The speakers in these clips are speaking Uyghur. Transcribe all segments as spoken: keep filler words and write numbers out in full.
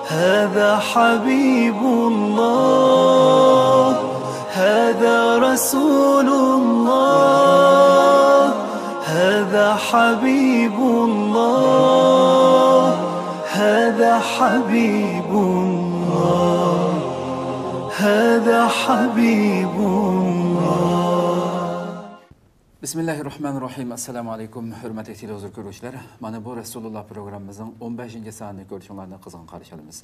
هذا حبيب الله، هذا رسول الله، هذا حبيب الله، هذا حبيب الله، هذا حبيب الله. بىسمىللاھىررەھمانىررەھىم. ئەسسالامۇ ئەلەيكۇم، ھۆرمەتلىك تېلېۋىزور كۆرگۈچىلەر. مانا بۇ رەسۇلۇللا پروگراممىمىزنىڭ ئون بەشىنچى سانىنى كۆرۈشۈڭلارنى قىزغىن قارشى ئالىمىز.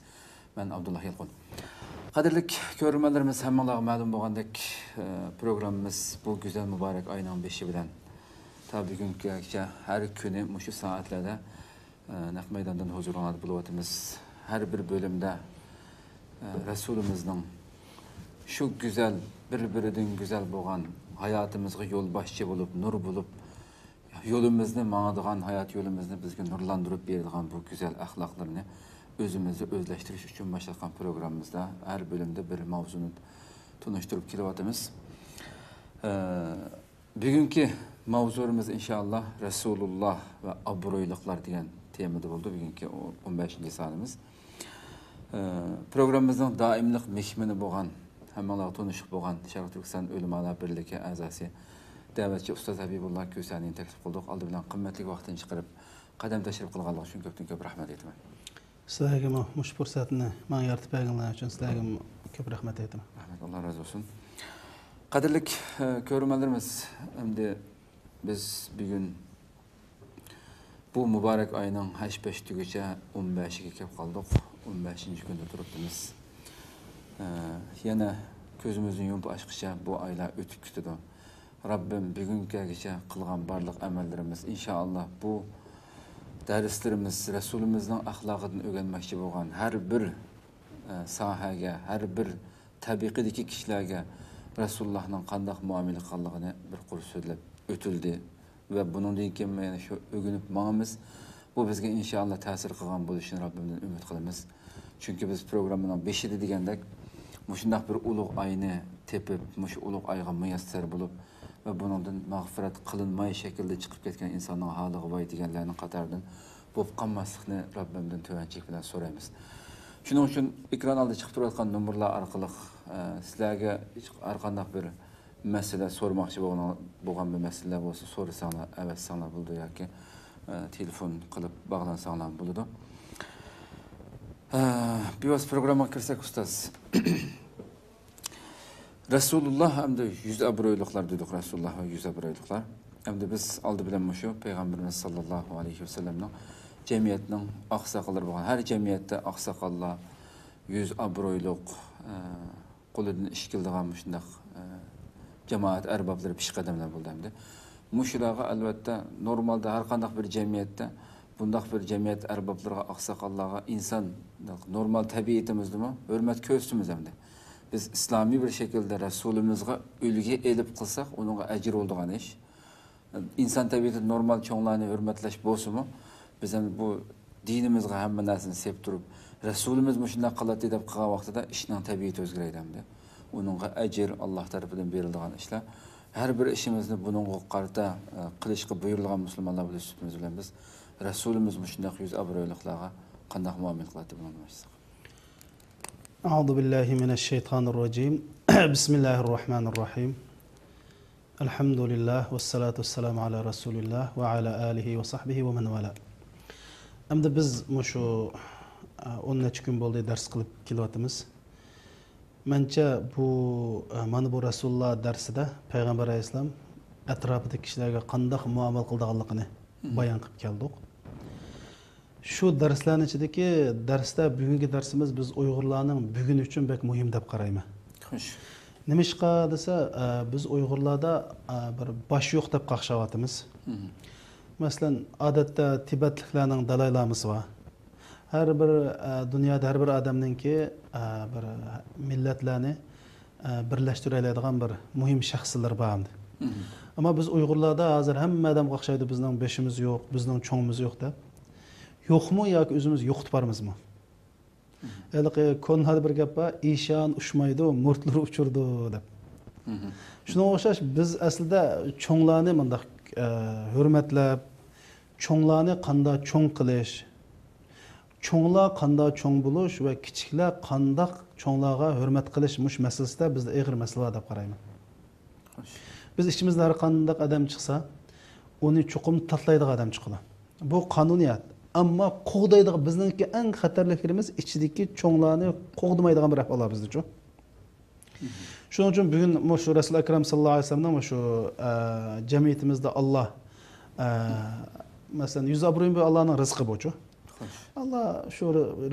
مەن ئابدۇللا يالقۇن. قەدىرلىك كۆرۈرمەنلىرىمىز، ھەممىڭلارغا مەلۇم بولغاندەك، ئە، پروگراممىمىز بۇ گۈزەل مۇبارەك ئاينىڭ بېشى بىلەن تا بۈگۈنگىچە ھەر كۈنى مۇشۇ سائەتلەردە، ئە، نەق مەيداندىن ھۇزۇرۇڭلاردا بولۇۋاتىمىز. ھەر بىر بۆلۈمدە، ئە، رەسۇلىمىزنىڭ شۇ گۈزەل، بىر-بىرىدىن گۈزەل بولغان، ھاياتىمىزغا يولباشچى بولۇپ، نۇر بولۇپ، يولىمىزنى ماڭىدىغان، ھايات يولىمىزنى بىزگە نۇرلاندۇرۇپ بېرىدىغان بۇ گۈزەل ئەخلاقلىرىنى ئۆزىمىزدە ئۆزلەشتۈرۈش ئۈچۈن باشلاتقان پروگراممىمىزدا ھەر بۆلۈمدە بىر ماۋزۇنى تونۇشتۇرۇپ كېلىۋاتىمىز. ئە، بۈگۈنكى ماۋزۇمىز ئىنشائاللا رەسۇلۇللا ۋە ئابرۇيلۇقلار دېگەن تېمىدا بولىدۇ بۈگۈنكى ئون بەشىنچى سانىمىز. ئە، پروگراممىمىزنىڭ دائىملىق مېھمىنى بولغان، ھەممىڭلارغا تونۇشلۇق بولغان شەرقىي تۈركىستان ئۆلىمالار بىرلىكى ئەزاسى، دەۋەتچى ئۇستاز ھەبىبۇللا كۆسەنىنى تەكلىپ قىلدۇق. ئالدى بىلەن قىممەتلىك ۋاقتىنى چىقىرىپ، قەدەم تەشرىپ قىلغانلىقى ئۈچۈن كۆپتىن كۆپ رەھمەت ئېيتىمەن. سىلەرگىمۇ مۇشۇ پۇرسەتنى ماڭا يارىتىپ بەرگەنلىكىڭلار ئۈچۈن سىلەرگىمۇ كۆپ رەھمەت ئېيتىمەن. رەھمەت، ئاللا رازى بولسۇن. قەدىرلىك، ئە، كۆرۈرمەنلىرىمىز، ئەمدى بىز بۈگۈن بۇ مۇبارەك ئاينىڭ ھەش پەش تۈگىچە ئون بەشىگە كەپ قالدۇق. ئون بەشىنچى كۈندە تۇرۇپتىمىز. ئە، يەنە كۆزىمىزنى يۇمۇپ ئاچقىچە بۇ ئايلار ئۆتۈپ كېتىدۇ. رەببىم بۈگۈنگىچە قىلغان بارلىق ئەمەللىرىمىز، ئىنشائاللا، بۇ دەرسلىرىمىز، رەسۇلىمىزنىڭ ئەخلاقىدىن ئۆگەنمەكچى بولغان ھەر بىر، ئە، ساھەگە، ھەر بىر تەبىقىدىكى كىشىلەرگە رەسۇلۇللاھنىڭ قانداق مۇئامىلە قىلغانلىقىنى بىر قۇر سۆزلەپ ئۆتۈلدى. ۋە بۇنىڭدىن كېيىن يەنە شۇ ئۆگىنىپ ماڭىمىز. بۇ بىزگە ئىنشائاللا تەسىر قىلغان بولۇشىنى رەببىمدىن ئۈمىد قىلىمىز. چۈنكى بىز پروگراممىنىڭ بېشىدا دېگەندەك، مۇشۇنداق بىر ئۇلۇغ ئاينى تېپىپ، مۇشۇ ئۇلۇغ ئايغا مۇيەسسەر بولۇپ ۋە بۇنىڭدىن مەغپىرەت قىلىنماي شەكىلدە چىقىپ كەتكەن ئىنساننىڭ ھالىغا ۋاي دېگەنلەرنىڭ قاتارىدىن بولۇپ قالماسلىقنى رەببىمدىن تۆۋەنچىلىك بىلەن سورايمىز. شۇنىڭ ئۈچۈن ئېكران ئالدىدا چىقىپ تۇرۇۋاتقان نومۇرلار ئارقىلىق، ئە، سىلەرگە ھەرقانداق بىر مەسىلە سورىماقچى بولغان، بولغان بىر مەسىلىلەر بولسا سورىساڭلار، ئەۋەتسەڭلار بولىدۇ ياكى، ئە، تېلېفون قىلىپ باغلانساڭلار بولىدۇ. ئە، بىۋاسىتە پروگراممىغا كىرسەك، ئۇستاز. رەسۇلۇللا ئەمدى يۈز ئابرۇيلۇقلار دېدۇق، رەسۇلۇللا ۋە يۈز ئابرۇيلۇقلار. ئەمدى بىز ئالدى بىلەن مۇشۇ پەيغەمبىرىمىز ساللاللاھۇ ئەلەيھى ۋەسەللەمنىڭ جەمئىيەتنىڭ ئاقساقاللىرى بولغان، ھەر جەمئىيەتتە ئاقساقاللار، يۈز ئابرۇيلۇق، ئە، قولىدىن ئىش كېلىدىغان مۇشۇنداق، ئە، جامائەت ئەربابلىرى پېشقەدەملەر بولدى ئەمدى. مۇشۇلارغا ئەلۋەتتە نورمالدا ھەرقانداق بىر جەمئىيەتتە بۇنداق بىر جەمئىيەت ئەربابلىرىغا، ئاقساقاللارغا ئىنسان نورمال تەبىئىتىمىزدىمۇ ھۆرمەت كۆرسىتىمىز ئەمدى. بىز ئىسلامىي بىر شەكىلدە رەسۇلىمىزغا ئۈلگە ئېلىپ قىلساق، ئۇنىڭغا ئەجىر بولىدىغان ئىش. ئىنسان تەبىئىتى نورمال چوڭلارنى ھۆرمەتلەش بولسىمۇ، بىز ئەمدى بۇ دىنىمىزغا ھەممە نەرسىنى سېلىپ تۇرۇپ، رەسۇلىمىز مۇشۇنداق قىلاتتى دەپ قىلغان ۋاقتىدا ئىشنىڭ تەبىئىتى ئۆزگىرەيدۇ ئەمدى. ئۇنىڭغا ئەجىر، ئاللا تەرىپىدىن بېرىلىدىغان ئىشلار. ھەر بىر ئىشىمىزنى بۇنىڭغا قارىتا، ئە، قىلىشقا بۇيرۇلغان مۇسۇلمانلار بولۇش سۈپىتىمىز بىلەن بىز رەسۇلىمىز مۇشۇنداق يۈز ئابرۇيلۇقلارغا قانداق مۇئامىلە قىلاتتى، بۇنىڭدىن باشلىساق. أعوذ بالله من الشيطان الرجيم. بسم الله الرحمن الرحيم. ئەلھەمدۇلىللاھ، ۋەسسالاتۇ ۋەسسالامۇ ئالا رەسۇلىللاھ ۋە ئالا ئالىھى ۋە سەھبىھى ۋە مەن ۋالا. ئەمدى بىز مۇشۇ، ئە، ئون نەچچە كۈن بولدى دەرس قىلىپ كېلىۋاتىمىز. مەنچە بۇ، ئە، مانا بۇ رەسۇلۇللا دەرسىدە پەيغەمبەر ئەلەيھىسسالام ئەتراپىدىكى كىشىلەرگە قانداق مۇئامىلە قىلىدىغانلىقىنى بايان قىلىپ كەلدۇق. شۇ دەرسلەرنىڭ ئىچىدىكى دەرستە، بۈگۈنكى دەرسىمىز بىز ئۇيغۇرلارنىڭ بۈگۈنى ئۈچۈن بەك مۇھىم دەپ قارايمەن. خوش. نېمىشقا دېسە، ئە، بىز ئۇيغۇرلاردا، ئە، بىر باش يوق دەپ قاقشاۋاتىمىز. مەسىلەن، ئادەتتە تىبەتلىكلەرنىڭ دالاي لامىسى بار. ھەر بىر، ئە، دۇنيادا ھەر بىر ئادەمنىڭكى، ئە، بىر مىللەتلەرنى، ئە، بىرلەشتۈرەلەيدىغان بىر مۇھىم شەخسلىرى بار ئەمدى. ئەمما بىز ئۇيغۇرلاردا ھازىر ھەممە ئادەمگە ئوخشايدۇ، بىزنىڭ بېشىمىز يوق، بىزنىڭ چوڭىمىز يوق دەپ. يوقمۇ ياكى ئۆزىمىز يوقىتىپ بارىمىزمۇ؟ ھېلىقى كونىلاردا بىر گەپ بار، «ئىشان ئۇچمايدۇ، مۇرتلىرى ئۇچىدۇ» دەپ. شۇنىڭغا ئوخشاش بىز ئەسلىدە چوڭلارنى مۇنداق، ئە، ھۆرمەتلەپ، چوڭلارنى قانداق چوڭ قىلىش، چوڭلار قانداق چوڭ بولۇش ۋە كىچىكلەر قانداق چوڭلارغا ھۆرمەت قىلىش، مۇشۇ مەسىلىسىدە بىزدە ئېغىر مەسىلە بار دەپ قارايمەن. بىز ئىچىمىزدە ھەر قانداق ئادەم چىقسا، ئۇنى چوقۇم تاتىلايدىغان ئادەم چىقىدۇ. بۇ قانۇنىيەت. ئەمما قوغدايدىغان، بىزنىڭكى ئەڭ خەتەرلىكلىرىمىز ئىچىدىكى چوڭلارنى قوغدىمايدىغان بىر ئەھۋال بار بىزدىچۇ. شۇنىڭ ئۈچۈن بۈگۈن مۇشۇ رەسۇل ئەكرەم ساللاللاھۇ ئەلەيھى ۋەسەللەمنىڭ مۇشۇ، ئە، جەمئىيىتىمىزدە ئاللا، ئە، مەسىلەن، يۈز ئابرۇيى بۇ ئاللانىڭ رىزقى بۇچۇ. خوش. ئاللا شۇ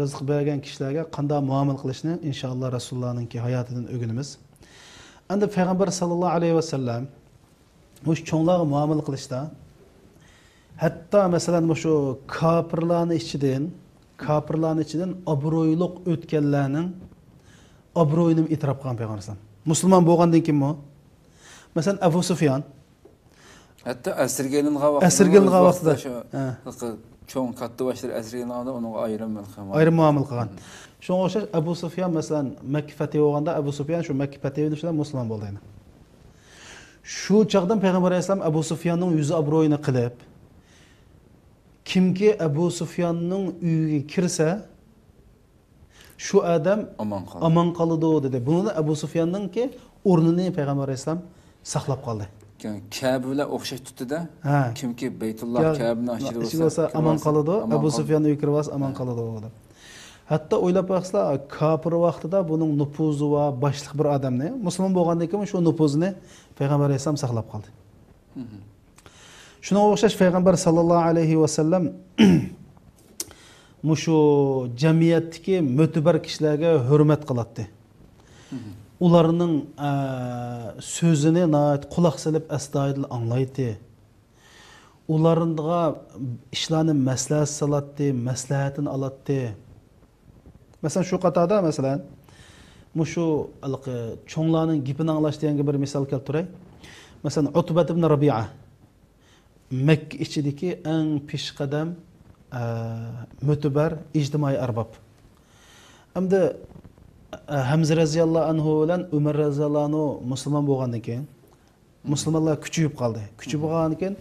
رىزىق بەرگەن كىشىلەرگە قانداق مۇئامىلە قىلىشنى ئىنشائاللا رەسۇلۇللانىڭكى ھاياتىدىن ئۆگىنىمىز. ئەمدى پەيغەمبەر ساللاللاھۇ ئەلەيھى ۋەسەللەم مۇشۇ چوڭلارغا مۇئامىلە قىلىشتا، ھەتتا مەسىلەن مۇشۇ كاپىرلارنى ئىچىدىن، كاپىرلارنى ئىچىدىن ئابرۇيلۇق ئۆتكەنلەرنىڭ ئابرۇيىنىمۇ ئېتىراپ قىلغان پەيغەمبەر ئەلەيھىسسالام. مۇسۇلمان بولغاندىن كېيىنمۇ، مەسىلەن، ئەبۇ سۇفيان، ھەتتا ئەسىرگە ئېلىنغان ۋاقتىدا، ئەسىرگە ئېلىنغان ۋاقتىدا، شۇ ھە. چوڭ كاتتا باشلىرى ئەسىرگە ئېلىنغاندا ئۇنىڭغا ئايرىم، ئايرىم مۇئامىلە قىلغان. شۇڭا ئوخشاش ئەبۇ سۇفيان، مەسىلەن، مەككە پەتھى بولغاندا ئەبۇ سۇفيان شۇ مەككە پەتھى بىلەن مۇسۇلمان بولدى. شۇ چاغدىن پەيغەمبەر ئەلەيھىسسالام ئەبۇ سۇفياننىڭ يۈز ئابرۇيىنى قىلىپ، كىمكى ئەبۇ سۇفياننىڭ ئۆيىگە كىرسە، شۇ ئادەم ئامان قالىدۇ. ئامان قالىدۇ دېدى. بۇنى ئەبۇ سۇفياننىڭكى ئورنىنى پەيغەمبەر ئەلەيھىسسالام ساقلاپ قالدى. كەبە بىلەن ئوخشاش تۇتتى-دە. ھە. كىمكى بەيتۇللا يا، كەبىنىڭ ئىچىدە ئىچىگە بولسا، بولسا، ئامان قالىدۇ. ئەبۇ سۇفيان ئۆيگە كىرىۋالسا، ئامان قالىدۇ دەپ. ھەتتا ئويلاپ باقسىلا، كاپىر ۋاقتىدا بۇنىڭ نوپۇزى بار، باشلىق بىر ئادەمنى، مۇسۇلمان بولغاندىن كېيىن شۇ نوپۇزىنى پەيغەمبەر ئەلەيھىسسالام ساقلاپ قالدى. شۇنىڭغا ئوخشاش پەيغەمبەر ساللاللاھۇ ئەلەيھى ۋەسەللەم مۇشۇ جەمئىيەتتىكى مۆتىبەر كىشىلەرگە ھۆرمەت قىلاتتى. ئۇلارنىڭ، ئە، سۆزىنى ناھايىتى قۇلاق سېلىپ ئەستايىدىل ئاڭلايتتى. ئۇلارغا ئىشلارنى مەسلىھەت سالاتتى، مەسلىھەتىنى ئالاتتى. مەسىلەن، شۇ قاتاردا، مەسىلەن، مۇشۇ ھېلىقى چوڭلارنىڭ گېپىنى ئاڭلاش دېگەنگە بىر مىسال كەلتۈرەي. مەسىلەن، ئۇتبەت ئىبن رەبىئە مەككە ئىچىدىكى ئەڭ پېشقەدەم، ئە، مۆتىبەر ئىجتىمائىي ئەرباب. ئەمدى، ئە، ھەمزە رەزىياللاھۇ ئەنھۇ بىلەن ئۆمەر رەزىياللاھۇ ئەنھۇ مۇسۇلمان بولغاندىن كېيىن، مۇسۇلمانلار كۈچىيىپ قالدى. كۈچىيىپ قالغاندىن كېيىن،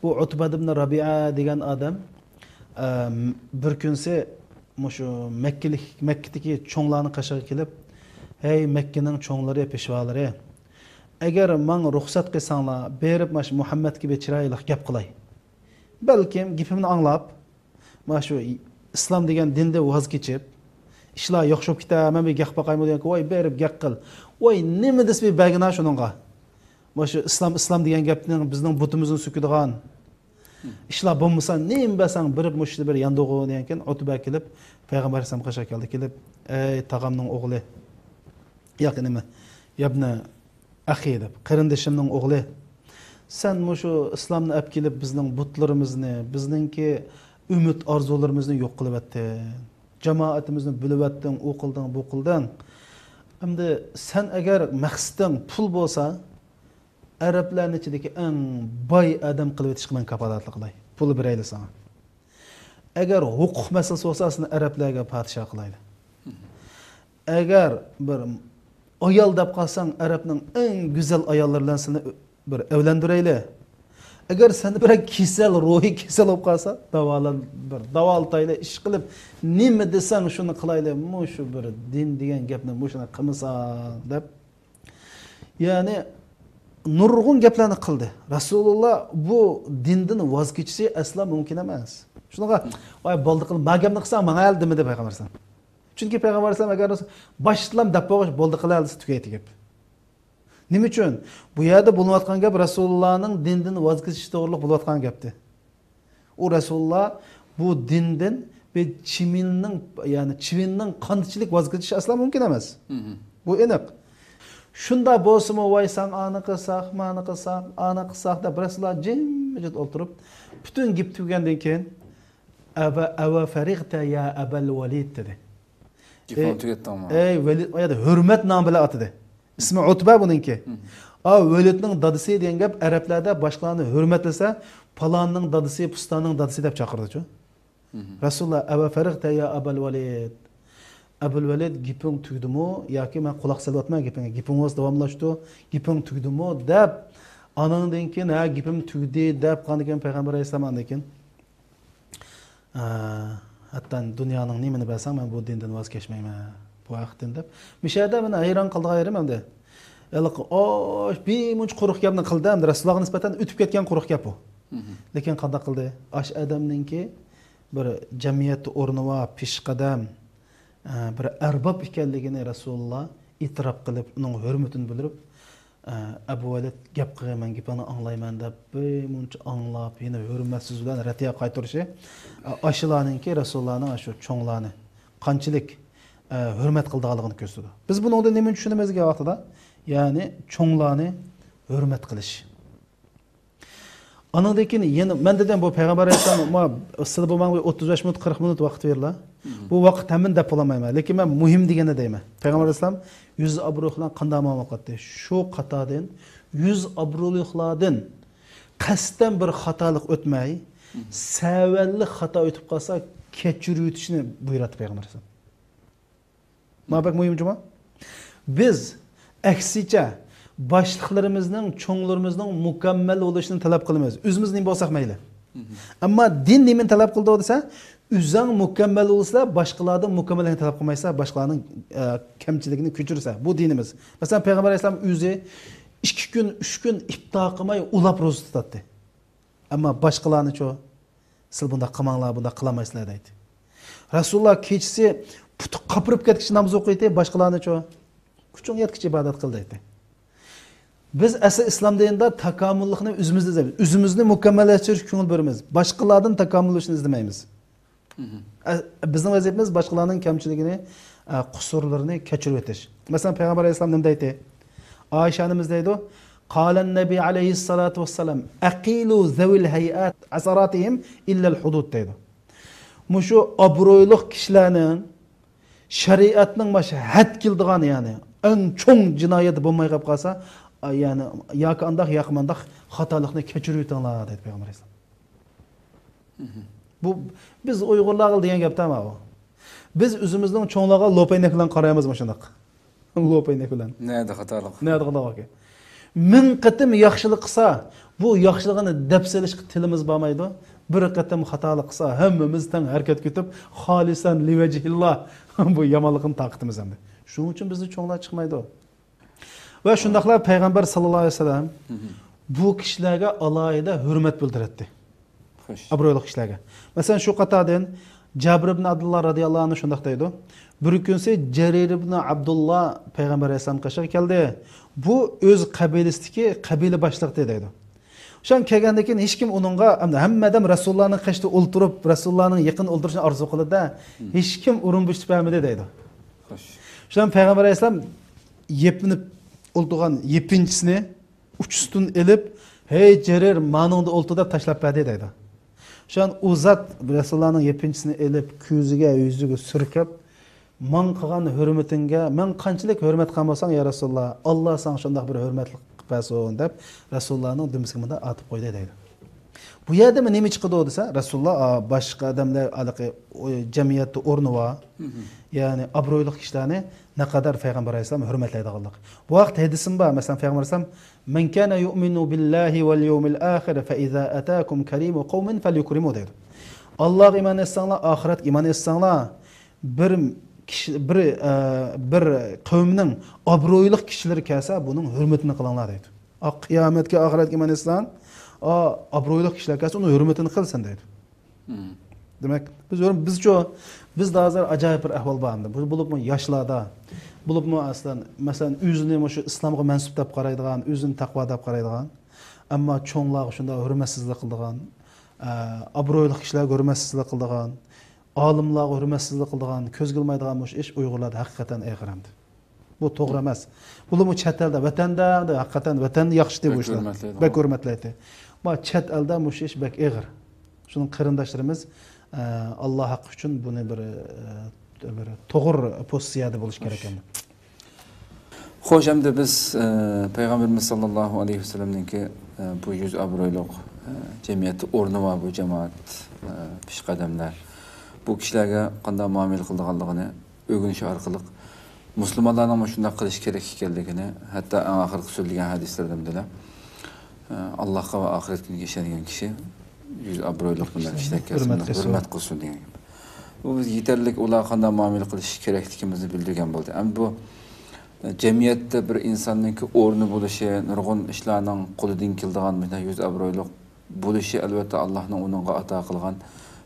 بۇ ئۇتبە ئىبن رەبىئە دېگەن ئادەم، ئە، بىر كۈنسى مۇشۇ مەككىلىك، مەككىدىكى چوڭلارنىڭ قېشىغا كېلىپ، «ھەي، مەككىنىڭ چوڭلىرى، پېشۋالىرى، ئەگەر ماڭا رۇخسەت قىلساڭلار، بېرىپ مانا شۇ مۇھەممەدكە بىر چىرايلىق گەپ قىلاي. بەلكىم گېپىمنى ئاڭلاپ، مانا شۇ ئىسلام دېگەن دىندىن ۋاز كېچىپ، ئىشلار ياخشى بولۇپ كېتەر، مەن بىر گەپ باقايمۇ» دېگەنكى، «ۋاي، بېرىپ گەپ قىل. ۋاي، نېمە دېسە بىر بەرگىنا شۇنىڭغا. مانا شۇ ئىسلام، ئىسلام دېگەن گەپنىڭ بىزنىڭ بۇتىمىزنى سۆكىدىغان ئىشلار بولمىسا، نېمە بەرسەڭ بېرىپ مۇشۇنى بىر ياندۇرغۇ» دېگەنكىن، ئۇتبە كېلىپ پەيغەمبەر ئەلەيھىسسالام قېشىغا كەلدى، كېلىپ، «ئەي تاغامنىڭ ئوغلى، ياكى نېمە، يابنە ئەخى» دەپ، «قېرىندىشىمنىڭ ئوغلى، سەن مۇشۇ ئىسلامنى ئەپ كېلىپ، بىزنىڭ بۇتلىرىمىزنى، بىزنىڭكى ئۈمىد ئارزۇلىرىمىزنى يوق قىلىۋەتتىڭ. جامائىتىمىزنى بۆلۈۋەتتىڭ، ئۇ قىلدىڭ، بۇ قىلدىڭ. ئەمدى سەن ئەگەر مەقسىتىڭ پۇل بولسا، ئەرەبلەرنىڭ ئىچىدىكى ئەڭ باي ئادەم قىلىۋېتىشقا مەن كاپالەتلىك قىلاي. پۇل بېرەيلى ساڭا. ئەگەر ھوقۇق مەسىلىسى بولسا، سېنى ئەرەبلەرگە پادىشاھ قىلايلى. ئەگەر بىر ئايال دەپ قالساڭ، ئەرەبنىڭ ئەڭ گۈزەل ئاياللىرى بىلەن سېنى بىر ئەۋلەندۈرەيلى. ئەگەر سەندە بىرەر كېسەل، روھىي كېسەل بولۇپ قالسا، داۋالان، بىر داۋالىتايلى، ئىش قىلىپ، نېمە دېسەڭ، شۇنى قىلايلى. مۇشۇ بىر دىن دېگەن گەپنى مۇشۇنى قىلمىساڭ، دەپ، يەنى نۇرغۇن گەپلەرنى قىلدى. رەسۇلۇللا بۇ دىندىن ۋاز كېچىشى ئەسلا مۇمكىن ئەمەس. شۇنىڭغا، «ۋاي، بولدى قىل، ما گەپنى قىلساڭ، ماڭا ھەل» دېمىدى پەيغەمبەر ئەلەيھىسسالام. چۈنكى پەيغەمبەر ئەلەيھىسسالام ئەگەر باشلام دەپ بولغاچ، «بولدى قىل ھەل» دېسە، تۈگەيتتى گەپ. نېمە ئۈچۈن؟ بۇ يەردە بولۇنۇۋاتقان گەپ رەسۇلۇللانىڭ دىندىن ۋاز كېچىشى توغرىلىق بولۇۋاتقان گەپتى. ئۇ رەسۇلۇللا بۇ دىندىن بىر چىۋىننىڭ، يەنى چىۋىننىڭ قانىتىچىلىك ۋاز كېچىشى ئەسلا مۇمكىن ئەمەس. بۇ ئېنىق. شۇندا بولسىمۇ، «ۋاي، ساڭ ئانى قىلساق، مانى قىلساق، ئانى قىلساق» دەپ رەسۇلۇللا جىمجىت ئولتۇرۇپ، پۈتۈن گېپى تۈگىگەندىن كېيىن، «ئەۋە، ئەۋە فەرىغتە يا ئەبەل ۋەلىد» دېدى. گېپىڭنى تۈگەتتىڭمۇ؟ ئەي ۋەلىد، ئۇ يەردە ھۆرمەت نامى بىلەن ئاتىدى. ئىسمى ئۇتبە بۇنىڭكى. «ئا، ۋەلىدنىڭ دادىسى» دېگەن گەپ ئەرەبلەردە باشقىلارنى ھۆرمەتلىسە، «پالاننىڭ دادىسى، پۇستاننىڭ دادىسى» دەپ چاقىرىدۇچۇ. رەسۇلۇللا، «ئەۋە فەرىغتە يا ئەبەل ۋەلىد. ئەبۇل ۋەلىد، گېپىڭ تۈگىدىمۇ ياكى مەن قۇلاق سېلىۋاتىمەن گېپىڭگە؟ گېپىڭ بولسا داۋاملاشتۇر. گېپىڭ تۈگىدىمۇ؟» دەپ، ئانىڭدىن كېيىن، «ھە، گېپىم تۈگىدى» دەپ قالغاندىن كېيىن پەيغەمبەر ئەلەيھىسسالام ئاندىن كېيىن، ئە، ھەتتا دۇنيانىڭ نېمىنى بەرسەڭ، مەن بۇ دىندىن ۋاز كەچمەيمەن، بۇ ھەقتىن دەپ. مۇشۇ يەردە مەن ھەيران قالىدىغان يېرىم ئەمدى، ھېلىقى ئاش بىمۇنچە قۇرۇق گەپنى قىلدى، ئەمدى رەسۇلۇللاغا نىسبەتەن ئۆتۈپ كەتكەن قۇرۇق گەپ بۇ. لېكىن قانداق قىلدى؟ ئاش ئادەمنىڭكى بىر جەمئىيەتتە ئورنى بار، پېشقەدەم، ئە، بىر ئەرباب ئىكەنلىكىنى رەسۇلۇللا ئېتىراپ قىلىپ، ئۇنىڭ ھۆرمىتىنى بىلدۈرۈپ، ئە، «ئەبۇ ۋەلىد، گەپ قىلغىن، مەن گېپىڭنى ئاڭلايمەن» دەپ، بىر مۇنچە ئاڭلاپ، يەنە ھۆرمەتسىز بىلەن رەتىيە قايتۇرۇشى، ئە، ئاشۇلارنىڭكى رەسۇلۇللانىڭ ئاشۇ چوڭلارنى قانچىلىك، ئە، ھۆرمەت قىلىدىغانلىقىنى كۆرسىتىدۇ. بىز بۇنىڭدىن نېمىنى چۈشىنىمىز دېگەن ۋاقتىدا؟ يەنى چوڭلارنى ھۆرمەت قىلىش. ئانىڭدىن كېيىن يەنە، مەن دېدىم، بۇ پەيغەمبەر ئەلەيھىسسالام، ما، سىلە بۇ ماڭا بىر ئوتتۇز بەش مىنۇت، قىرىق مىنۇت ۋاقىت بېرىلا. بۇ ۋاقىت ھەممىنى دەپ بولالمايمەن. لېكىن مەن مۇھىم دېگەننى دەيمەن. پەيغەمبەر ئەلەيھىسسالام يۈز ئابرۇلۇقلار قانداق مۇئامىلە قىلاتتى؟ شۇ قاتاردىن، يۈز ئابرۇلۇقلاردىن قەستەن بىر خاتالىق ئۆتمەي، سەۋەنلىك خاتا ئۆتۈپ قالسا، كەچۈرۈۋېتىشنى بۇيرۇتتى پەيغەمبەر ئەلەيھىسسالام. مانا بەك مۇھىم جۇمۇ. بىز ئەكسىچە باشلىقلىرىمىزنىڭ، چوڭلىرىمىزنىڭ مۇكەممەل بولۇشىنى تەلەپ قىلىمىز. ئۆزىمىز نېمە بولساق مەيلى. ئەمما دىن نېمىنى تەلەپ قىلىدۇ دېسە، ئۆزۈڭ مۇكەممەل بولسا، باشقىلاردىن مۇكەممەللىكنى تەلەپ قىلمايسا، باشقىلارنىڭ، ئە، كەمچىلىكىنى كۆچۈرسە، بۇ دىنىمىز. مەسىلەن، پەيغەمبەر ئەلەيھىسسالام ئۆزى ئىككى كۈن، ئۈچ كۈن ئىپتار قىلماي ئۇلاپ روزا تۇتاتتى. ئەمما باشقىلارنىچۇ؟ سىلەر بۇنداق قىلماڭلار، بۇنداق قىلالمايسىلەر دەيتتى. رەسۇلۇللا كېچىسى پۇتى قاپىرىپ كەتكىچە ناماز ئوقۇيتتى، باشقىلارنىچۇ؟ كۈچۈڭ يەتكىچە ئىبادەت قىل دەيتتى. بىز ئەسلى ئىسلام دىنىدا تاكامۇللۇقنى ئۆزىمىزدە ئىزدەيمىز. ئۆزىمىزنى مۇكەممەللەشتۈرۈشكە كۆڭۈل بۆلىمىز. باشقىلاردىن تاكامۇللىشىشنى ئىزدىمەيمىز. ئە، بىزنىڭ ۋەزىپىمىز باشقىلارنىڭ كەمچىلىكىنى، ئە، قۇسۇرلىرىنى كەچۈرۈۋېتىش. مەسىلەن، پەيغەمبەر ئەلەيھىسسالام نېمە دەيتتى؟ ئائىشە ئانىمىز دەيدۇ، قالەن نەبى ئەلەيھىسسالاتۇ ۋەسسالام، ئەقىلۇ زەۋىل ھەيئات ئەسەراتىھىم ئىللەل ھۇدۇد دەيدۇ. مۇشۇ ئابرۇيلۇق كىشىلەرنىڭ شەرىئەتنىڭ مانا شۇ ھەد كېلىدىغان، يەنى ئەڭ چوڭ جىنايەت بولماي قېلىپ قالسا، ئا، يەنى ياكى ئانداق، ياكى مانداق خاتالىقنى كەچۈرۈۋېتىڭلار دەيدۇ پەيغەمبەر ئەلەيھىسسالام. بۇ بىز ئۇيغۇرلارغا دېگەن گەپتە ئەمما ئۇ. بىز ئۆزىمىزنىڭ چوڭلارغا لوپەينەك بىلەن قارايمىز مۇشۇنداق. لوپەينەك بىلەن. نەدە خاتالىق؟ نەدە خاتالىق ئىكەن؟ مىڭ قېتىم ياخشىلىق قىلسا، بۇ ياخشىلىقىنى دەپ سېلىشقا تىلىمىز بارمايدۇ. بىر قېتىم خاتالىق قىلسا، ھەممىمىز تەڭ ھەرىكەتكە كېتىپ، خالىسەن لىۋەجھىللا بۇ يامانلىقنى تارقىتىمىز ئەمدى. شۇنىڭ ئۈچۈن بىزدە چوڭلار چىقمايدۇ. ۋە شۇنداقلا پەيغەمبەر ساللاللاھۇ ئەلەيھى ۋەسەللەم بۇ كىشىلەرگە ئالاھىدە ھۆرمەت بىلدۈرەتتى. خوش. ئابرۇيلۇق كىشىلەرگە. مەسىلەن، شۇ قاتاردىن جابىر ئىبن ئابدۇللا رازىياللاھۇ ئەنھۇ شۇنداق دەيدۇ، بىر كۈنسى جەرىر ئىبن ئابدۇللا پەيغەمبەر ئەلەيھىسسالام قېشىغا كەلدى. بۇ ئۆز قەبىلىسىدىكى قەبىلە باشلىقى دەيدۇ. شۇڭا كەلگەندىن كېيىن ھېچكىم ئۇنىڭغا، ھەممە ئادەم رەسۇلۇللانىڭ قېشىدا ئولتۇرۇپ، رەسۇلۇللانىڭ يېقىن ئولتۇرۇشىنى ئارزۇ قىلدى-دە، ھېچكىم ئۇرۇن بوشىتىپ بەرمىدى دەيدۇ. خوش. شۇڭا پەيغەمبەر ئەلەيھىسسالام يېپىنىپ ئولتۇرغان يېپىنچىسىنى ئۇچىسىدىن ئېلىپ، «ھەي جېرىر، مانىڭدا ئولتۇر» دەپ تاشلاپ بەردى دەيدۇ. شۇڭا ئۇ زات رەسۇلۇللانىڭ يېپىنچىسىنى ئېلىپ، كۆزىگە، يۈزىگە سۈركەپ، «ماڭا قىلغان ھۆرمىتىڭگە، مەن قانچىلىك ھۆرمەت قىلغان بولساڭ، يا رەسۇلۇللا، ئاللا ساڭا شۇنداق بىر ھۆرمەتلىك قىلىپ بەرسۇن» دەپ، رەسۇلۇللانىڭ دۈمبىسىگە مۇنداق ئاتىپ قويدى دەيدۇ. بۇ يەردىمۇ نېمە چىقىدۇ دېسە، رەسۇلۇللا، ئا، باشقا ئادەملەر، ھېلىقى، ئۇ، جەمئىيەتتە ئورنى بار، يەنى ئابرۇيلۇق كىشىلەرنى نەقەدەر پەيغەمبەر ئەلەيھىسسالام ھۆرمەتلەيدىغانلىق. بۇ ھەقتە ھەدىسىم بار. مەسىلەن، پەيغەمبەر ئەلەيھىسسالام، «مەن كانە يۇئمىنۇ بىللاھى ۋەل يەۋمىل ئاخىر فەئىزا ئەتاكۇم كەرىمۇ قەۋمىن فەليۇكرىمۇ» دەيدۇ. ئاللاغا ئىمان ئېيتساڭلار، ئاخىرەتكە ئىمان ئېيتساڭلار، بىر كىشى، بىر، ئە، بىر قەۋمنىڭ ئابرۇيلۇق كىشىلىرى كەلسە، بۇنىڭ ھۆرمىتىنى قىلىڭلار دەيدۇ. ئا، قىيامەتكە، ئاخىرەتكە ئىمان ئېيتساڭ، ئا، ئابرۇيلۇق كىشىلەر كەلسە، ئۇنىڭ ھۆرمىتىنى قىل سەن دەيدۇ. دېمەك، بىز ھۆر-، بىزچۇ، بىزدە ھازىر ئاجايىپ بىر ئەھۋال بار ئەمدى. بۇ، بولۇپمۇ ياشلاردا، بولۇپمۇ ئەسلەن، مەسىلەن، ئۆزىنى مۇشۇ ئىسلامغا مەنسۇپ دەپ قارايدىغان، ئۆزىنى تەقۋا دەپ قارايدىغان، ئەمما چوڭلارغا شۇنداق ھۆرمەتسىزلىك قىلىدىغان، ئە، ئابرۇيلۇق كىشىلەرگە ھۆرمەتسىزلىك قىلىدىغان، ئالىملارغا ھۆرمەتسىزلىك قىلىدىغان، كۆزگە ئىلمايدىغان مۇشۇ ئىش ئۇيغۇرلاردا ھەقىقەتەن ئېغىر ئەمدى. بۇ توغرا ئەمەس. بۇلارمۇ چەت ئەلدە، ۋەتەندە، ھەقىقەتەن ۋەتەندە ياخشى ئىدى بۇ ئىشلار. بەك ھۆرمەتلەيدۇ. بەك ھۆرمەتلەيتتى. ئەمما چەت ئەلدە مۇشۇ ئىش بەك ئېغىر. شۇنىڭ قېرىنداشلىرىمىز، ئە، ئاللا ھەققى ئۈچۈن بۇنى بىر، ئە، بىر توغرا پوزىتسىيەدە بولۇش كېرەك ئەمدى. خوش، ئەمدى بىز، ئە، پەيغەمبىرىمىز ساللاللاھۇ ئەلەيھى ۋەسەللەمنىڭكى، ئە، بۇ يۈز ئابرۇيلۇق، ئە، جەمئىيەتتە ئورنى بار بۇ جامائەت، ئە، پېشقەدەملەر، بۇ كىشىلەرگە قانداق مۇئامىلە قىلىدىغانلىقىنى ئۆگىنىش ئارقىلىق مۇسۇلمانلارنىڭمۇ شۇنداق قىلىش كېرەك ئىكەنلىكىنى، ھەتتا ئەڭ ئاخىرقى سۆزلىگەن ھەدىسلىرىدىن بىلەن، ئە، ئاللاھقا ۋە ئاخىرەت كۈنىگە ئىشەنگەن كىشى يۈز ئابرۇيلۇق بۇنداق كىشىلەر كەلسە ھۆرمەت قىلسۇن. ھۆرمەت قىلسۇن دېگەن گەپ. بۇ بىز يېتەرلىك ئۇلارغا قانداق مۇئامىلە قىلىش كېرەكلىكىمىزنى بىلدۈرگەن بولدى. ئەمدى بۇ، ئە، جەمئىيەتتە بىر ئىنساننىڭكى ئورنى بولۇشى، نۇرغۇن ئىشلارنىڭ قولىدىن كېلىدىغان مۇشۇنداق يۈز ئابرۇيلۇق بولۇشى، ئەلۋەتتە، ئاللاھنىڭ ئۇنىڭغا ئاتا قىلغان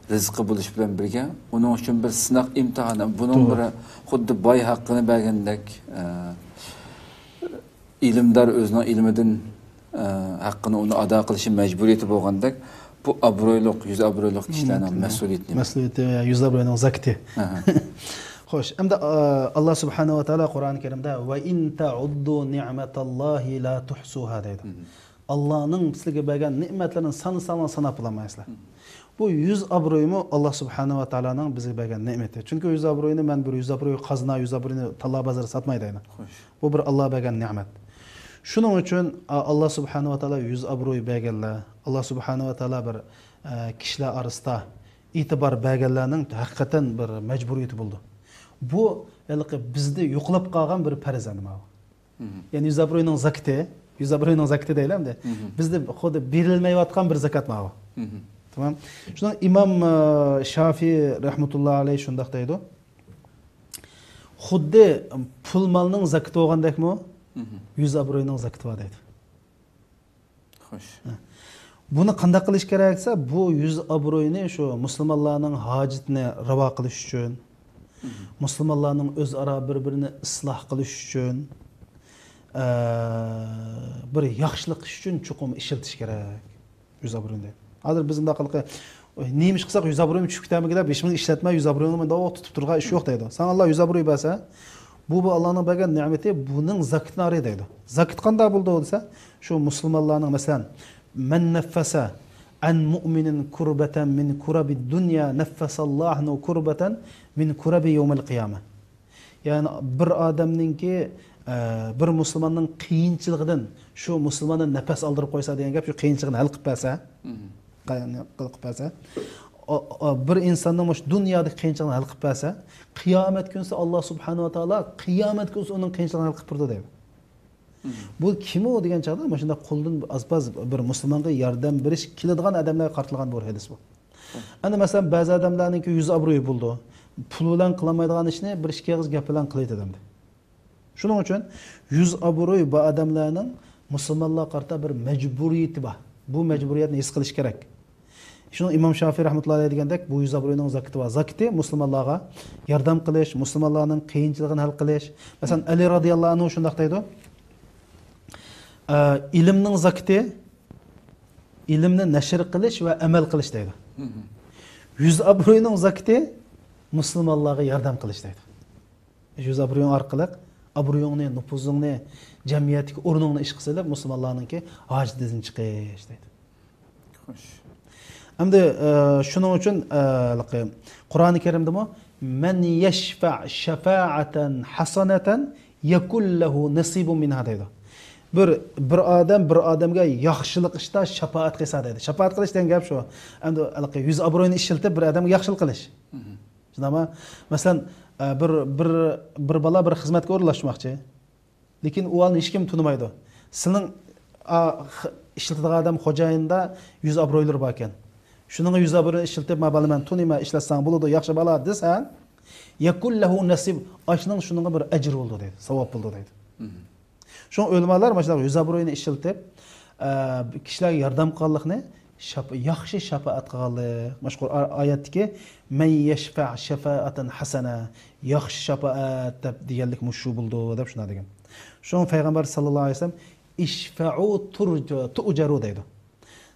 رىزقى بولۇش بىلەن بىرگە، ئۇنىڭ ئۈچۈن بىر سىناق ئىمتىھان. بۇنىڭ توغرا. بىر خۇددى باي ھەققىنى بەرگەندەك، ئە، ئىلىمدار ئۆزىنىڭ ئىلمىدىن، ئە، ھەققىنى ئۇنى ئادا قىلىشى مەجبۇرىيىتى بولغاندەك، بۇ ئابرۇيلۇق، يۈز ئابرۇيلۇق كىشىلەرنىڭ مەسئۇلىيىتى نېمە؟ مەسئۇلىيىتى، يۈز ئابرۇينىڭ زاكىتى. ئەھە. خوش، ئەمدى، ئە، ئاللا سۇبھانەھۇ ۋە تائالا قۇرئان كەرىمدە، «ۋە ئىن تەئۇددۇ نىئمەتاللاھى لا تۇھسۇھا» دەيدۇ. مم. ئاللانىڭ سىلەرگە بەرگەن نېمەتلىرىنى سانىساڭلار ساناپ بولالمايسىلەر. مم. بۇ يۈز ئابرۇيمۇ ئاللا سۇبھانەھۇ ۋە تائالانىڭ بىزگە بەرگەن نېمىتى. چۈنكى يۈز ئابرۇينى مەن بىر يۈز ئابرۇي قازىنا، يۈز ئابرۇينى تاللا بازىرى ساتماي دەيدۇ. خوش. بۇ بىر ئاللا بەرگەن نېمەت. شۇنىڭ ئۈچۈن، ئا، ئاللا سۇبھانەھۇ ۋە تائالا يۈز ئابرۇي بەرگەنلەر، ئاللا سۇبھانەھۇ ۋە تائالا بىر، ئە، كىشىلەر ئارىسىدا ئېتىبار بەرگەنلەرنىڭ ھەقىقەتەن بىر مەجبۇرىيىتى بولىدۇ. بۇ ھېلىقى بىزدە يوقىلاپ قالغان بىر پەرز ئەمدى ماۋۇ. مم. يەنى يۈز ئابرۇينىڭ زاكىتى، يۈز ئابرۇينىڭ زاكىتى دەيلى ئەمدى. مم. بىزدە خۇددى بېرىلمەيۋاتقان بىر زاكات ماۋۇ. مم. تامام. شۇنىڭ ئىمام، ئە، شافىي رەھمەتۇللا ئەلەيھ شۇنداق دەيدۇ. خۇددى پۇل مالنىڭ زاكىتى بولغاندەكمۇ، مم. يۈز ئابرۇينىڭ زاكىتى بار دەيدۇ. خوش. ھە. بۇنى قانداق قىلىش كېرەك دېسە، بۇ يۈز ئابرۇينى شۇ مۇسۇلمانلارنىڭ ھاجىتىنى راۋا قىلىش ئۈچۈن، مم. مۇسۇلمانلارنىڭ ئۆزئارا بىر-بىرىنى ئىسلاھ قىلىش ئۈچۈن، ئە، بىر ياخشىلىق ئىش ئۈچۈن چوقۇم ئىشلىتىش كېرەك. يۈز ئابرۇينى. ھازىر بىز مۇنداق قىلىقى، نېمە ئىش قىلساق يۈز ئابرۇيۇم چۈشۈپ كېتەرمىكىن دەپ، ھېچنېمىنى ئىشلەتمەي، يۈز ئابرۇيۇڭنى مۇنداق تۇتۇپ تۇرغان ئىش يوق دەيدۇ. ساڭا ئاللا يۈز ئابرۇي بەرسە، بۇ، بۇ ئاللانىڭ بەرگەن نېمىتى، بۇنىڭ زاكىتىنى ئارى دەيدۇ. زاكىت قانداق بولىدۇ دېسە، شۇ مۇسۇلمانلارنىڭ، مەسىلەن، مەن نەففەسە ئەن مۇئمىنىن كۇربەتەن مىن كۇرەبىد دۇنيا نەففەسەللاھۇ ئەنھۇ كۇربەتەن مىن كۇرەبى يەۋمىل قىيامە. يەنى بىر ئادەمنىڭكى، ئە، بىر مۇسۇلماننىڭ قىيىنچىلىقىدىن شۇ مۇسۇلماندىن نەپەس ئالدۇرۇپ قويسا دېگەن گەپ، شۇ قىيىنچىلىقىنى ھەل قىلىپ بەرسە، مم. قىلىپ بەرسە، ئو، ئو، بىر ئىنساننىڭ مۇشۇ دۇنيادىكى قىيىنچىلىقىنى ھەل قىلىپ بەرسە، قىيامەت كۈنىسى ئاللا سۇبھانەھۇ ۋە تائالا قىيامەت كۈنىسى ئۇنىڭ قىيىنچىلىقىنى ھەل قىلىپ بېرىدۇ دەيدۇ. مم. بۇ كىمۇ دېگەن چاغدا، مۇشۇنداق قولدىن ئاز-پاز بىر مۇسۇلمانغا ياردەم بېرىش كېلىدىغان ئادەملەرگە قارىتىلغان بۇ ھەدىس بۇ. ئەمدى مەسىلەن، بەزى ئادەملەرنىڭكى يۈز ئابرۇيى بولىدۇ. پۇل بىلەن قىلالمايدىغان ئىشنى بىر ئىككى ئېغىز گەپ بىلەن قىلىۋېتىدۇ ئەمدى. شۇنىڭ ئۈچۈن يۈز ئابرۇي بار ئادەملەرنىڭ مۇسۇلمانلارغا قارىتا بىر مەجبۇرىيىتى بار. بۇ مەجبۇرىيەتنى ھېس قىلىش كېرەك. شۇنىڭ ئىمام شافىي رەھمەتۇللاھى ئەلەيھ دېگەندەك، بۇ يۈز ئابرۇينىڭ زاكىتى بار. زاكىتى مۇسۇلمانلارغا ياردەم قىلىش، مۇسۇلمانلارنىڭ قىيىنچىلىقىنى ھەل قىلىش. مەسىلەن، ئەلى رازىياللاھۇ ئەنھۇ شۇنداق دەيدۇ. ئە، ئىلىمنىڭ زاكىتى ئىلىمنى نەشر قىلىش ۋە ئەمەل قىلىش دەيدۇ. مم. يۈز ئابرۇينىڭ زاكىتى مۇسۇلمانلارغا ياردەم قىلىش دەيدۇ. يۈز ئابرۇيۇڭ ئارقىلىق ئابرۇيۇڭنى، نوپۇزۇڭنى، جەمئىيەتتىكى ئورنۇڭنى ئىشقا سېلىپ، مۇسۇلمانلارنىڭكى ھاجىتىدىن چىقىش دەيدۇ. خوش. ئەمدى، ئە، شۇنىڭ ئۈچۈن، ئە، ھېلىقى قۇرئانى كەرىمدىمۇ، «مەن يەشفەئ شەفائەتەن ھەسەنەتەن يەكۇن لەھۇ نەسىبۇن مىنھا» دەيدۇ. بىر، بىر ئادەم بىر ئادەمگە ياخشىلىق ئىشتا شاپائەت قىلسا دەيدۇ. شاپائەت قىلىش دېگەن گەپ شۇ. ئەمدى ھېلىقى يۈز ئابرۇينى ئىشلىتىپ بىر ئادەمگە ياخشىلىق قىلىش. مم. شۇنداقمۇ؟ مەسىلەن، ئە، بىر، بىر، بىر بالا بىر خىزمەتكە ئورۇنلاشماقچى. لېكىن ئۇ ھالنى ھېچكىم تونۇمايدۇ. سېنىڭ، ئا، خ-، ئىشلىتىدىغان ئادەم خوجايىندا يۈز ئابرۇيلىرى باركەن. شۇنىڭغا يۈز ئابرۇينى ئىشلىتىپ، «ما بالا، مەن تونۇيمەن، ئىشلەتسەڭ بولىدۇ، ياخشى بالا» دېسەڭ، «يەكۇن لەھۇ نەسىب»، ئاشۇنىڭ شۇنىڭغا بىر ئەجرى بولىدۇ دەيدۇ، ساۋاب بولىدۇ دەيدۇ. مم. شۇڭا ئۆلىمالار مۇشۇنداق يۈز ئابرۇينى ئىشلىتىپ، ئە، كىشىلەرگە ياردەم قىلغانلىقنى شاپ-، ياخشى شاپائەت قىلغانلىق. مۇشۇ قۇر-، ئا-، ئايەتتىكى «مەن يەشفەئ شەفائەتەن ھەسەنە»، ياخشى شاپائەت دەپ دېگەنلىك مۇشۇ بولىدۇ دەپ شۇنداق دېگەن. شۇڭا پەيغەمبەر ساللاللاھۇ ئەلەيھى ۋەسەللەم «ئىشفەئۇ تۇرجۇ-، تۇئجەرۇ» دەيدۇ.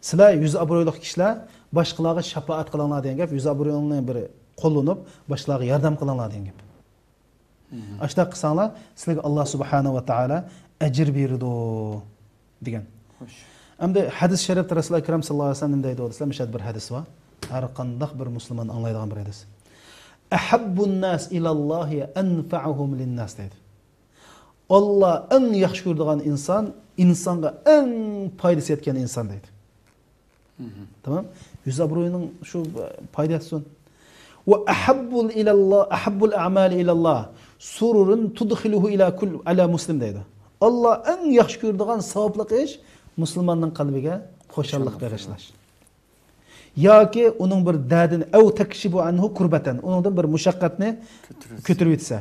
سىلەر يۈز ئابرۇيلۇق كىشىلەر باشقىلارغا شاپائەت قىلىڭلار دېگەن گەپ، يۈز ئابرۇيۇڭنى بىر قوللىنىپ باشقىلارغا ياردەم قىلىڭلار دېگەن گەپ. مم. ئاشۇنداق قىلساڭلار، سىلەرگە ئاللا سۇبھانەھۇ ۋە تائالا ئەجىر بېرىدۇ، دېگەن. خوش. ئەمدى ھەدىس شەرىپتە رەسۇل ئەكرەم ساللاللاھۇ ئەلەيھى ۋەسەللەم نېمە دەيدۇ دېسە، مۇشۇ يەردە بىر ھەدىس بار. ھەر قانداق بىر مۇسۇلمان ئاڭلايدىغان بىر ھەدىس. «ئەھەببۇن ناس ئىلەللاھى ئەنفەئۇھۇم لىنناس» دەيدۇ. ئاللا ئەڭ ياخشى كۆرىدىغان ئىنسان، ئىنسانغا ئەڭ پايدىسى يەتكەن ئىنسان دەيدۇ. مم. تامام. يۈز ئابرۇينىڭ شۇ پايدىسى. «ۋە ئەھەببۇل ئىلەللا، ئەھەببۇل ئەمالى ئىلەللا سۇرۇرۇن تۇدخىلۇھۇ ئىلا كۇل، ئەلا مۇسلىم» دەيدۇ. ئاللا ئەڭ ياخشى كۆرىدىغان ساۋابلىق ئىش مۇسۇلماننىڭ قەلبىگە خۇشاللىق خۇشاللىق بېغىشلاش. ياكى ئۇنىڭ بىر دەردىنى، ئەۋ تەكشىپۇ ئەنھۇ كۇربەتەن، ئۇنىڭدىن بىر مۇشەققەتنى كۆتۈرۈۋەتسە.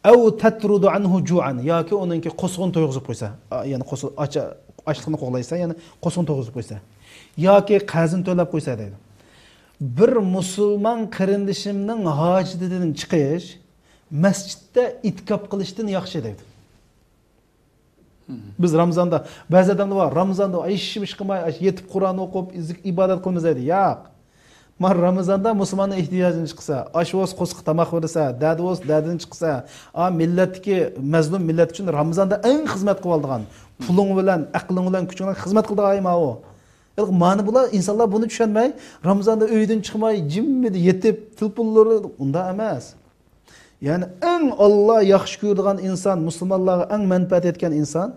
ئەۋ تەترۇدۇ ئەنھۇ جۇئەن، ياكى ئۇنىڭكى قورسىقىنى تويغۇزۇپ قويسا، ئا، يەنى قورسىق، ئاچ-، ئاچلىقنى قوغلايسا، يەنى قورسىقىنى تويغۇزۇپ قويسا، ياكى قەرزىنى تۆلەپ قويسا دەيدۇ. بىر مۇسۇلمان قېرىندىشىمنىڭ ھاجىتىدىن چىقىش مەسچىتتە ئېتىكاپ قىلىشتىن ياخشى دەيدۇ. بىز رامىزاندا، بەزى ئادەملەر بار، رامىزاندا ھېچ ئىش قىلماي، يېتىپ قۇرئان ئوقۇپ، ئىز-، ئىبادەت قىلىمىز دەيدۇ. ياق. ما رامىزاندا مۇسۇلماننىڭ ئېھتىياجىنى چىقسا، ئاش بولسا قورسىقى تاماق بېرىسە، دەردى بولسا دەردىنى چىقسا، ئا، مىللەتتىكى مەزلۇم مىللەت ئۈچۈن رامىزاندا ئەڭ خىزمەت قىلىۋالىدىغان، پۇلۇڭ بىلەن، ئەقلىڭ بىلەن، كۈچۈڭ بىلەن خىزمەت قىلىدىغان ئاي ماۋۇ. مانا بۇلار، ئىنسانلار بۇنى چۈشەنمەي، رامىزاندا ئۆيدىن چىقماي، جىممىدە يېتىپ، تېلېفونلىرى، ئۇنداق ئەمەس. يەنى ئەڭ ئاللا ياخشى كۆرىدىغان ئىنسان، مۇسۇلمانلارغا ئەڭ مەنپەئەت يەتكەن ئىنسان،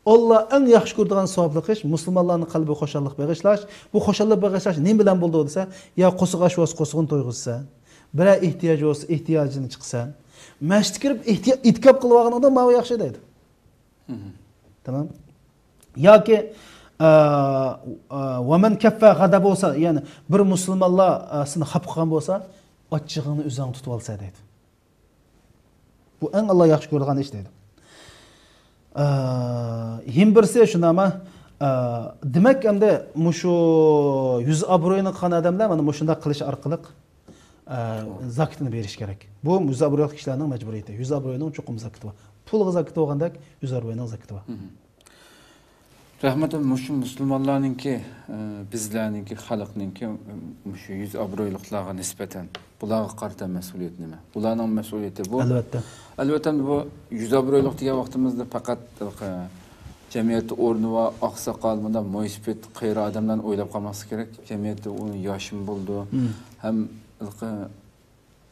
ئاللا ئەڭ ياخشى كۆرىدىغان ساۋابلىق ئىش، مۇسۇلمانلارنىڭ قەلبىگە خۇشاللىق بېغىشلاش. بۇ خۇشاللىق بېغىشلاش نېمە بىلەن بولىدۇ دېسە، يا قورسىقى ئاچ بولسا قورسىقىنى تويغۇزىسەن، بىرەر ئېھتىياج بولسا ئېھتىياجىنى چىقىسەن، مەسچىتكە كىرىپ ئېھتىيا-، ئېتىكاپ قىلىۋالغىنىڭدا ماۋۇ ياخشى دەيدۇ. تامام. ياكى، ئە، ئە، ۋەمەن كەففە غەدەبۇ بولسا، يەنى بىر مۇسۇلمانلار، ئە، سېنى خاپا قىلغان بولسا، ئاچچىقىڭنى ئۆزۈڭ تۇتۇۋالسا دەيدۇ. بۇ ئەڭ ئاللا ياخشى كۆرىدىغان ئىش دەيدۇ. ئە، يەنە بىرسى شۇنداقما، ئە، دېمەك، ئەمدى مۇشۇ يۈز ئابرۇيىنى قىلغان ئادەملەر مانا مۇشۇنداق قىلىش ئارقىلىق، ئە، زاكىتىنى بېرىش كېرەك. بۇ يۈز ئابرۇيلۇق كىشىلەرنىڭ مەجبۇرىيىتى. يۈز ئابرۇينىڭ چوقۇم زاكىتى بار. پۇلغا زاكىتى بولغاندەك، يۈز ئابرۇينىڭ زاكىتى بار. رەھمەت، مۇشۇ مۇسۇلمانلارنىڭكى، ئە، بىزلەرنىڭكى، خەلقنىڭكى، ئە، مۇشۇ يۈز ئابرۇيلۇقلارغا نىسبەتەن بۇلارغا قارىتا مەسئۇلىيەت نېمە؟ بۇلارنىڭ مەسئۇلىيىتى بۇ. ئەلۋەتتە. ئەلۋەتتە، بۇ يۈز ئابرۇيلۇق دېگەن ۋاقتىمىزدا پەقەت، ئە، جەمئىيەتتە ئورنى بار، ئاقساقال، مۇنداق مۇناسىۋەت قېرى ئادەملەرنى ئويلاپ قالماسلىق كېرەك. جەمئىيەتتە ئۇنىڭ ياشىمۇ بولىدۇ. ھەم، ئە،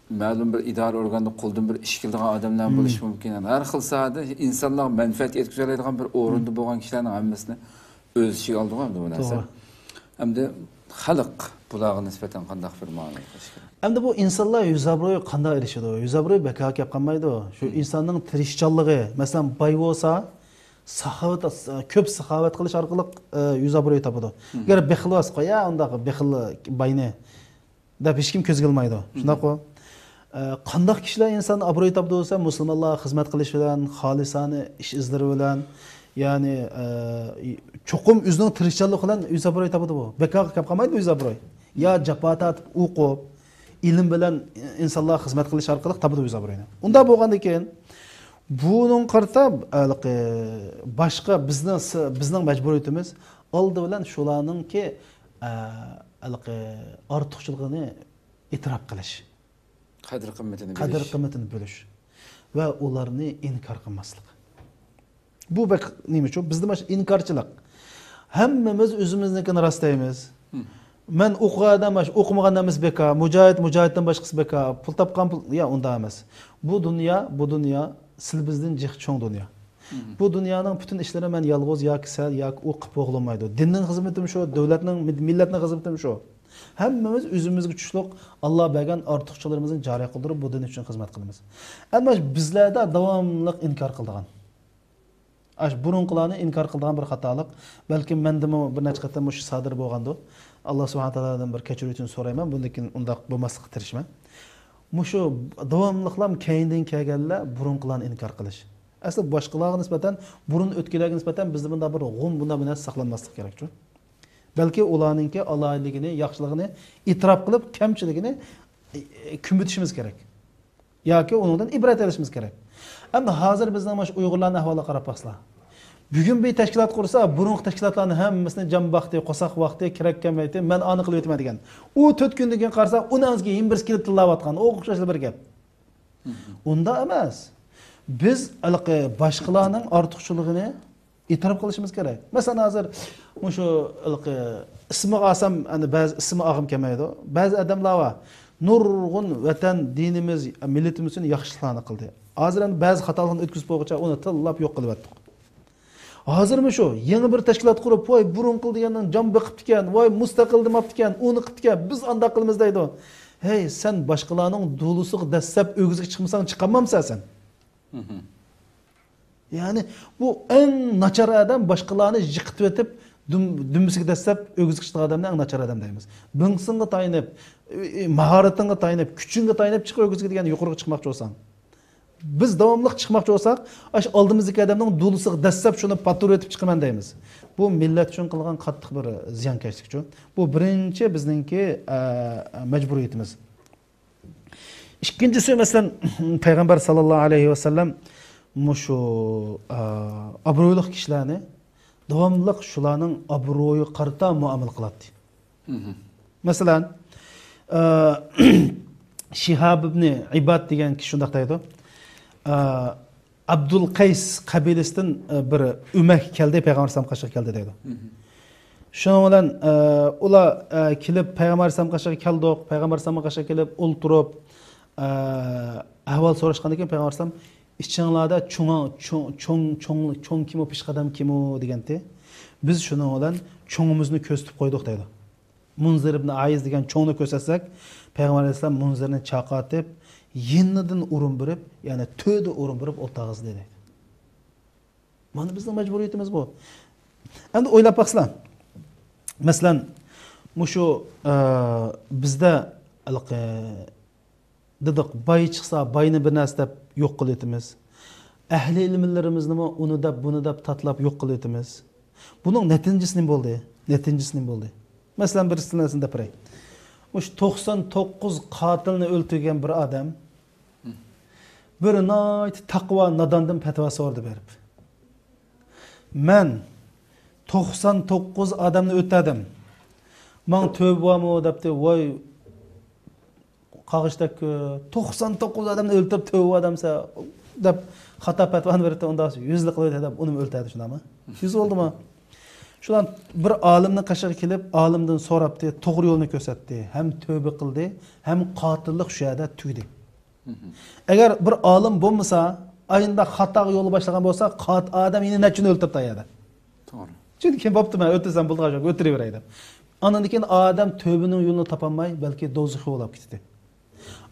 مەلۇم بىر ئىدارە ئورگاندا قولدىن بىر ئىش كېلىدىغان ئادەملەر بولۇشى مۇمكىن. يەنى ھەر خىل ساھەدە ئىنسانلارغا مەنپەئەت يەتكۈزەلەيدىغان بىر ئورۇندا بولغان كىشىلەرنىڭ ھەممىسىنى ئۆز ئىچىگە ئالىدىغۇ ئەمدى بۇ نەرسە. توغرا. ئەمدى خەلق بۇلارغا نىسبەتەن قانداق بىر مۇئامىلە قىلىشى كېرەك؟ ئەمدى بۇ ئىنسانلار يۈز ئابرۇيغا قانداق ئېرىشىدۇ؟ يۈز ئابرۇي بىكارغا كەپ قالمايدۇ. شۇ ئىنساننىڭ تىرىشچانلىقى، مەسىلەن، باي بولسا، ساخاۋەت، كۆپ ساخاۋەت قىلىش ئارقىلىق، ئە، يۈز ئابرۇي تاپىدۇ. ئەگەر بېخىل بولسا، قويە، ئۇنداق بېخىل باينى دەپ ھېچكىم كۆزگە ئىلمايدۇ. شۇنداققۇ؟ ئە، قانداق كىشىلەر ئىنسان ئابرۇي تاپىدۇ دېسە، مۇسۇلمانلارغا خىزمەت قىلىش بىلەن، خالىسانە ئىش ئىزلىرى بىلەن، يەنى، ئە، چوقۇم ئۆزىنىڭ تىرىشچانلىقى بىلەن يۈز ئابرۇي تاپىدۇ بۇ. بىكارغا كەپ قالمايدۇ يۈز ئابرۇي. يا جاپا تارتىپ، ئوقۇپ، ئىلىم بىلەن ئىنسانلارغا خىزمەت قىلىش ئارقىلىق تاپىدۇ يۈز ئابرۇينى. ئۇنداق بولغاندىن كېيىن، بۇنىڭ قارىتا، ھېلىقى، باشقا بىزنىڭ، بىزنىڭ مەجبۇرىيىتىمىز ئالدى بىلەن شۇلارنىڭكى، ئە، ھېلىقى ئارتۇقچىلىقىنى ئېتىراپ قىلىش. قەدىر قىممىتىنى قەدىر بىلىش. قىممىتىنى بىلىش ۋە ئۇلارنى ئىنكار قىلماسلىق. بۇ بەك نېمە شۇ؟ بىزدە مانا شۇ ئىنكارچىلىق. ھەممىمىز ئۆزىمىزنىڭكىنى راستلايمىز. مەن ئوقۇغان ئادەم، ئوقۇمىغان ئادەم بىكار، مۇجاھىد، مۇجاھىدتىن باشقىسى بىكار، پۇل تاپقان پۇل، يا ئۇنداق ئەمەس. بۇ دۇنيا، بۇ دۇنيا سىل بىزدىن جىق چوڭ دۇنيا. بۇ دۇنيانىڭ پۈتۈن ئىشلىرى مەن يالغۇز ياكى سەل ياكى ئۇ قىلىپ بولغىلىمايدۇ. دىننىڭ خىزمىتىمۇ شۇ، دۆلەتنىڭ، مىللەتنىڭ خىزمىتىمۇ شۇ. ھەممىمىز ئۆزىمىزگە چۈشلۈك ئاللا بەرگەن ئارتۇقچىلىرىمىزنى جارى قىلدۇرۇپ، بۇ دىن ئۈچۈن خىزمەت قىلىمىز. ئەمما بىزلەردە داۋاملىق ئىنكار قىلىدىغان. ئاش بۇرۇنقىلارنى ئىنكار قىلىدىغان بىر خاتالىق. بەلكىم مەندىمۇ بىر نەچچە قېتىم مۇشۇ سادىر بولغاندۇ. ئاللا سۇبھانە تائالادىن بىر كەچۈرۈش ئۈچۈن سورايمەن. بۇندىن كېيىن ئۇنداق بولماسلىققا تىرىشىمەن. مۇشۇ داۋاملىقلام كەينىدىن كەلگەنلەر بۇرۇنقىلارنى ئىنكار قىلىش. ئەسلى باشقىلارغا نىسبەتەن، بۇرۇن ئۆتكەنلەرگە نىسبەتەن بىزدە بۇنداق بىر غۇم، بۇنداق بىر نەرسە ساقلانماسلىقى كېرەكچۇ. بەلكى ئۇلارنىڭكى ئالاھىدىلىكىنى، ياخشىلىقىنى ئېتىراپ قىلىپ، كەمچىلىكىنى، ئى، ئى، كۆمۈتۈشىمىز كېرەك. ياكى ئۇنىڭدىن ئىبرەت ئېلىشىمىز كېرەك. ئەمدى ھازىر بىزنىڭ مانا شۇ ئۇيغۇرلارنىڭ ئەھۋالىغا قاراپ باقسىلا. بۈگۈن بىر تەشكىلات قۇرسا، بۇرۇنقى تەشكىلاتلارنىڭ ھەممىسىنى جان باقتى، قورساق باقتى، كېرەك كەلمەيتتى، مەن ئانى قىلىۋېتىمەن دېگەن. ئۇ تۆت كۈندىن كېيىن قارىسا، ئۇنىڭ ئەنسىكى يەنە بىرسى كېلىپ تىللاۋاتقان. ئوغۇق شاشلا بىر گەپ. ئۇنداق ئەمەس. بىز ھېلىقى باشقىلارنىڭ ئارتۇقچىلىقىنى ئېتىراپ قىلىشىمىز كېرەك. مەسىلەن، ھازىر مۇشۇ ھېلىقى ئىسمىغا ئالسام، ئەنە بەزى ئىسمىغا ئالغۇم كەلمەيدۇ. بەزى ئادەملەر بار. نۇرغۇن ۋەتەن، دىنىمىز، مىللىتىمىز ئۈچۈن ياخشىلىقلارنى قىلدى. ھازىر ئەنە بەزى خاتالىقنى ئۆتكۈزۈپ بولغۇچە ئۇنى تىللاپ يوق قىلىۋەتتۇق. ھازىرمۇ شۇ، يېڭى بىر تەشكىلات قۇرۇپ، ۋاي، بۇرۇنقى دېگەننىڭ جان بېقىپتىكەن، ۋاي، مۇستەقىل دېمەپتىكەن، ئۇنى قىپتىكەن، بىز ئانداق قىلىمىز دەيدۇ. ھەي، سەن باشقىلارنىڭ دولىسىغا دەسسەپ ئۆگزىگە چىقمىساڭ، چىقالمامسەن سەن؟ يەنى، بۇ ئەڭ ناچار ئادەم باشقىلارنى يىقىتىۋېتىپ، دۈم-، دۈمبىسىگە دەسسەپ ئۆگزىگە چىقىدىغان ئادەمنى ئەڭ ناچار ئادەم دەيمىز. بىڭسىڭغا تايىنىپ، ئى، ئى، ماھارىتىڭغا تايىنىپ، كۈچۈڭگە تايىنىپ چىق ئۆگزىگە دېگەن يۇقىرىغا چىقماقچى بولساڭ. بىز داۋاملىق چىقماقچى بولساق، ئاشۇ ئالدىمىزدىكى ئادەمنىڭ دۇلىسىغا دەسسەپ شۇنى پاتۇرۇۋېتىپ چىقىمەن دەيمىز. بۇ مىللەت ئۈچۈن قىلغان قاتتىق بىر زىيانكەشلىكچۇ. بۇ بىرىنچى بىزنىڭكى، ئە، مەجبۇرىيىتىمىز. ئىككىنچىسى، مەسىلەن، پەيغەمبەر ساللاللاھۇ ئەلەيھى ۋەسەللەم مۇشۇ، ئا، ئابرۇيلۇق كىشىلەرنى داۋاملىق شۇلارنىڭ ئابرۇيىغا قارىتا مۇئامىلە قىلاتتى. مەسىلەن، ئا، شىھاب ئىبنى ئىباد دېگەن كىشى شۇنداق دەيدۇ. ئا، ئابدۇل قەيس قەبىلىسىدىن، ئا، بىر ئۆمەك كەلدى، پەيغەمبەر ئەلەيھىسسالام قېشىغا كەلدى دەيدۇ. شۇنىڭ بىلەن، ئە، ئۇلار، ئە، كېلىپ پەيغەمبەر ئەلەيھىسسالام قېشىغا كەلدۇق، پەيغەمبەر ئەلەيھىسسالام قېشىغا كېلىپ ئولتۇرۇپ، ئە، ئەھۋال سوراشقاندىن كېيىن پەيغەمبەر ئەلەيھىسسالام، «ئىچىڭلاردا چوڭ، چوڭ، چوڭ، چوڭ، چوڭ كىمۇ، پېشقەدەم كىمۇ؟» دېگەنتى. «بىز شۇنىڭ بىلەن چوڭىمىزنى كۆرسىتىپ قويدۇق» دەيدۇ. مۇنزىر ئىبن ئايىز دېگەن چوڭنى كۆرسەتسەك، پەيغەمبەر ئەلەيھىسسالام مۇنزىرنى چاقىرتىپ، يېنىدىن ئورۇن بېرىپ، يەنى تۆردە ئورۇن بېرىپ ئولتۇرغۇزدى دەيدۇ. مانا بىزنىڭ مەجبۇرىيىتىمىز بۇ. ئەمدى ئويلاپ باقسىلا. مەسىلەن، مۇشۇ، ئە، بىزدە ھېلىقى دېدۇق، باي چىقسا باينى بىر نەرسە دەپ يوق قىلىۋېتىمىز. ئەھلى ئىلىملىرىمىزنىمۇ ئۇنى دەپ، بۇنى دەپ تاتىلاپ يوق قىلىۋېتىمىز. بۇنىڭ نەتىجىسى نېمە بولدى؟ نەتىجىسى نېمە بولدى؟ مەسىلەن، بىر نەرسىنى دەپ بېرەي. مۇشۇ توقسان توققۇز قاتىلنى ئۆلتۈرگەن بىر ئادەم بىر ناھايىتى تەقۋا ناداندىن پەتىۋا سورىدى بېرىپ. «مەن توقسان توققۇز ئادەمنى ئۆلتۈردۈم. ماڭا تۆبە بارمۇ؟» دەپتۇ. «ۋاي، قاغىشتەك، توقسان توققۇز ئادەمنى ئۆلتۈرۈپ تۆبە بار دەمسە» دەپ خاتا پەتىۋانى بېرىپتۇ. «ئۇنداق يۈزلا قىلىۋېتە» دەپ ئۇنىمۇ ئۆلتۈردى، شۇنداقمۇ؟ يۈز بولدىمۇ؟ شۇلار بىر ئالىمنىڭ قېشىغا كېلىپ، ئالىمدىن سوراپتى، توغرا يولنى كۆرسەتتى. ھەم تۆبە قىلدى، ھەم قاتىللىق شۇ يەردە تۈگىدى. ئەگەر بىر ئالىم بولمىسا، ئاينىدا خاتاغا يول باشلىغان بولسا، قات-، ئادەم يەنە نەچچىنى ئۆلتۈرۈپتۇ ئايەدە. توغرا. چۈنكى بوپتۇ، مەن ئۆتۈرسەم بولىدىغان ئىش يوق، ئۆتۈرۈۋېرەي دەپ. ئاندىن كېيىن ئادەم تۆبىنىڭ يولىنى تاپالماي، بەلكى دوزىخى بولاپ كېتىدۇ.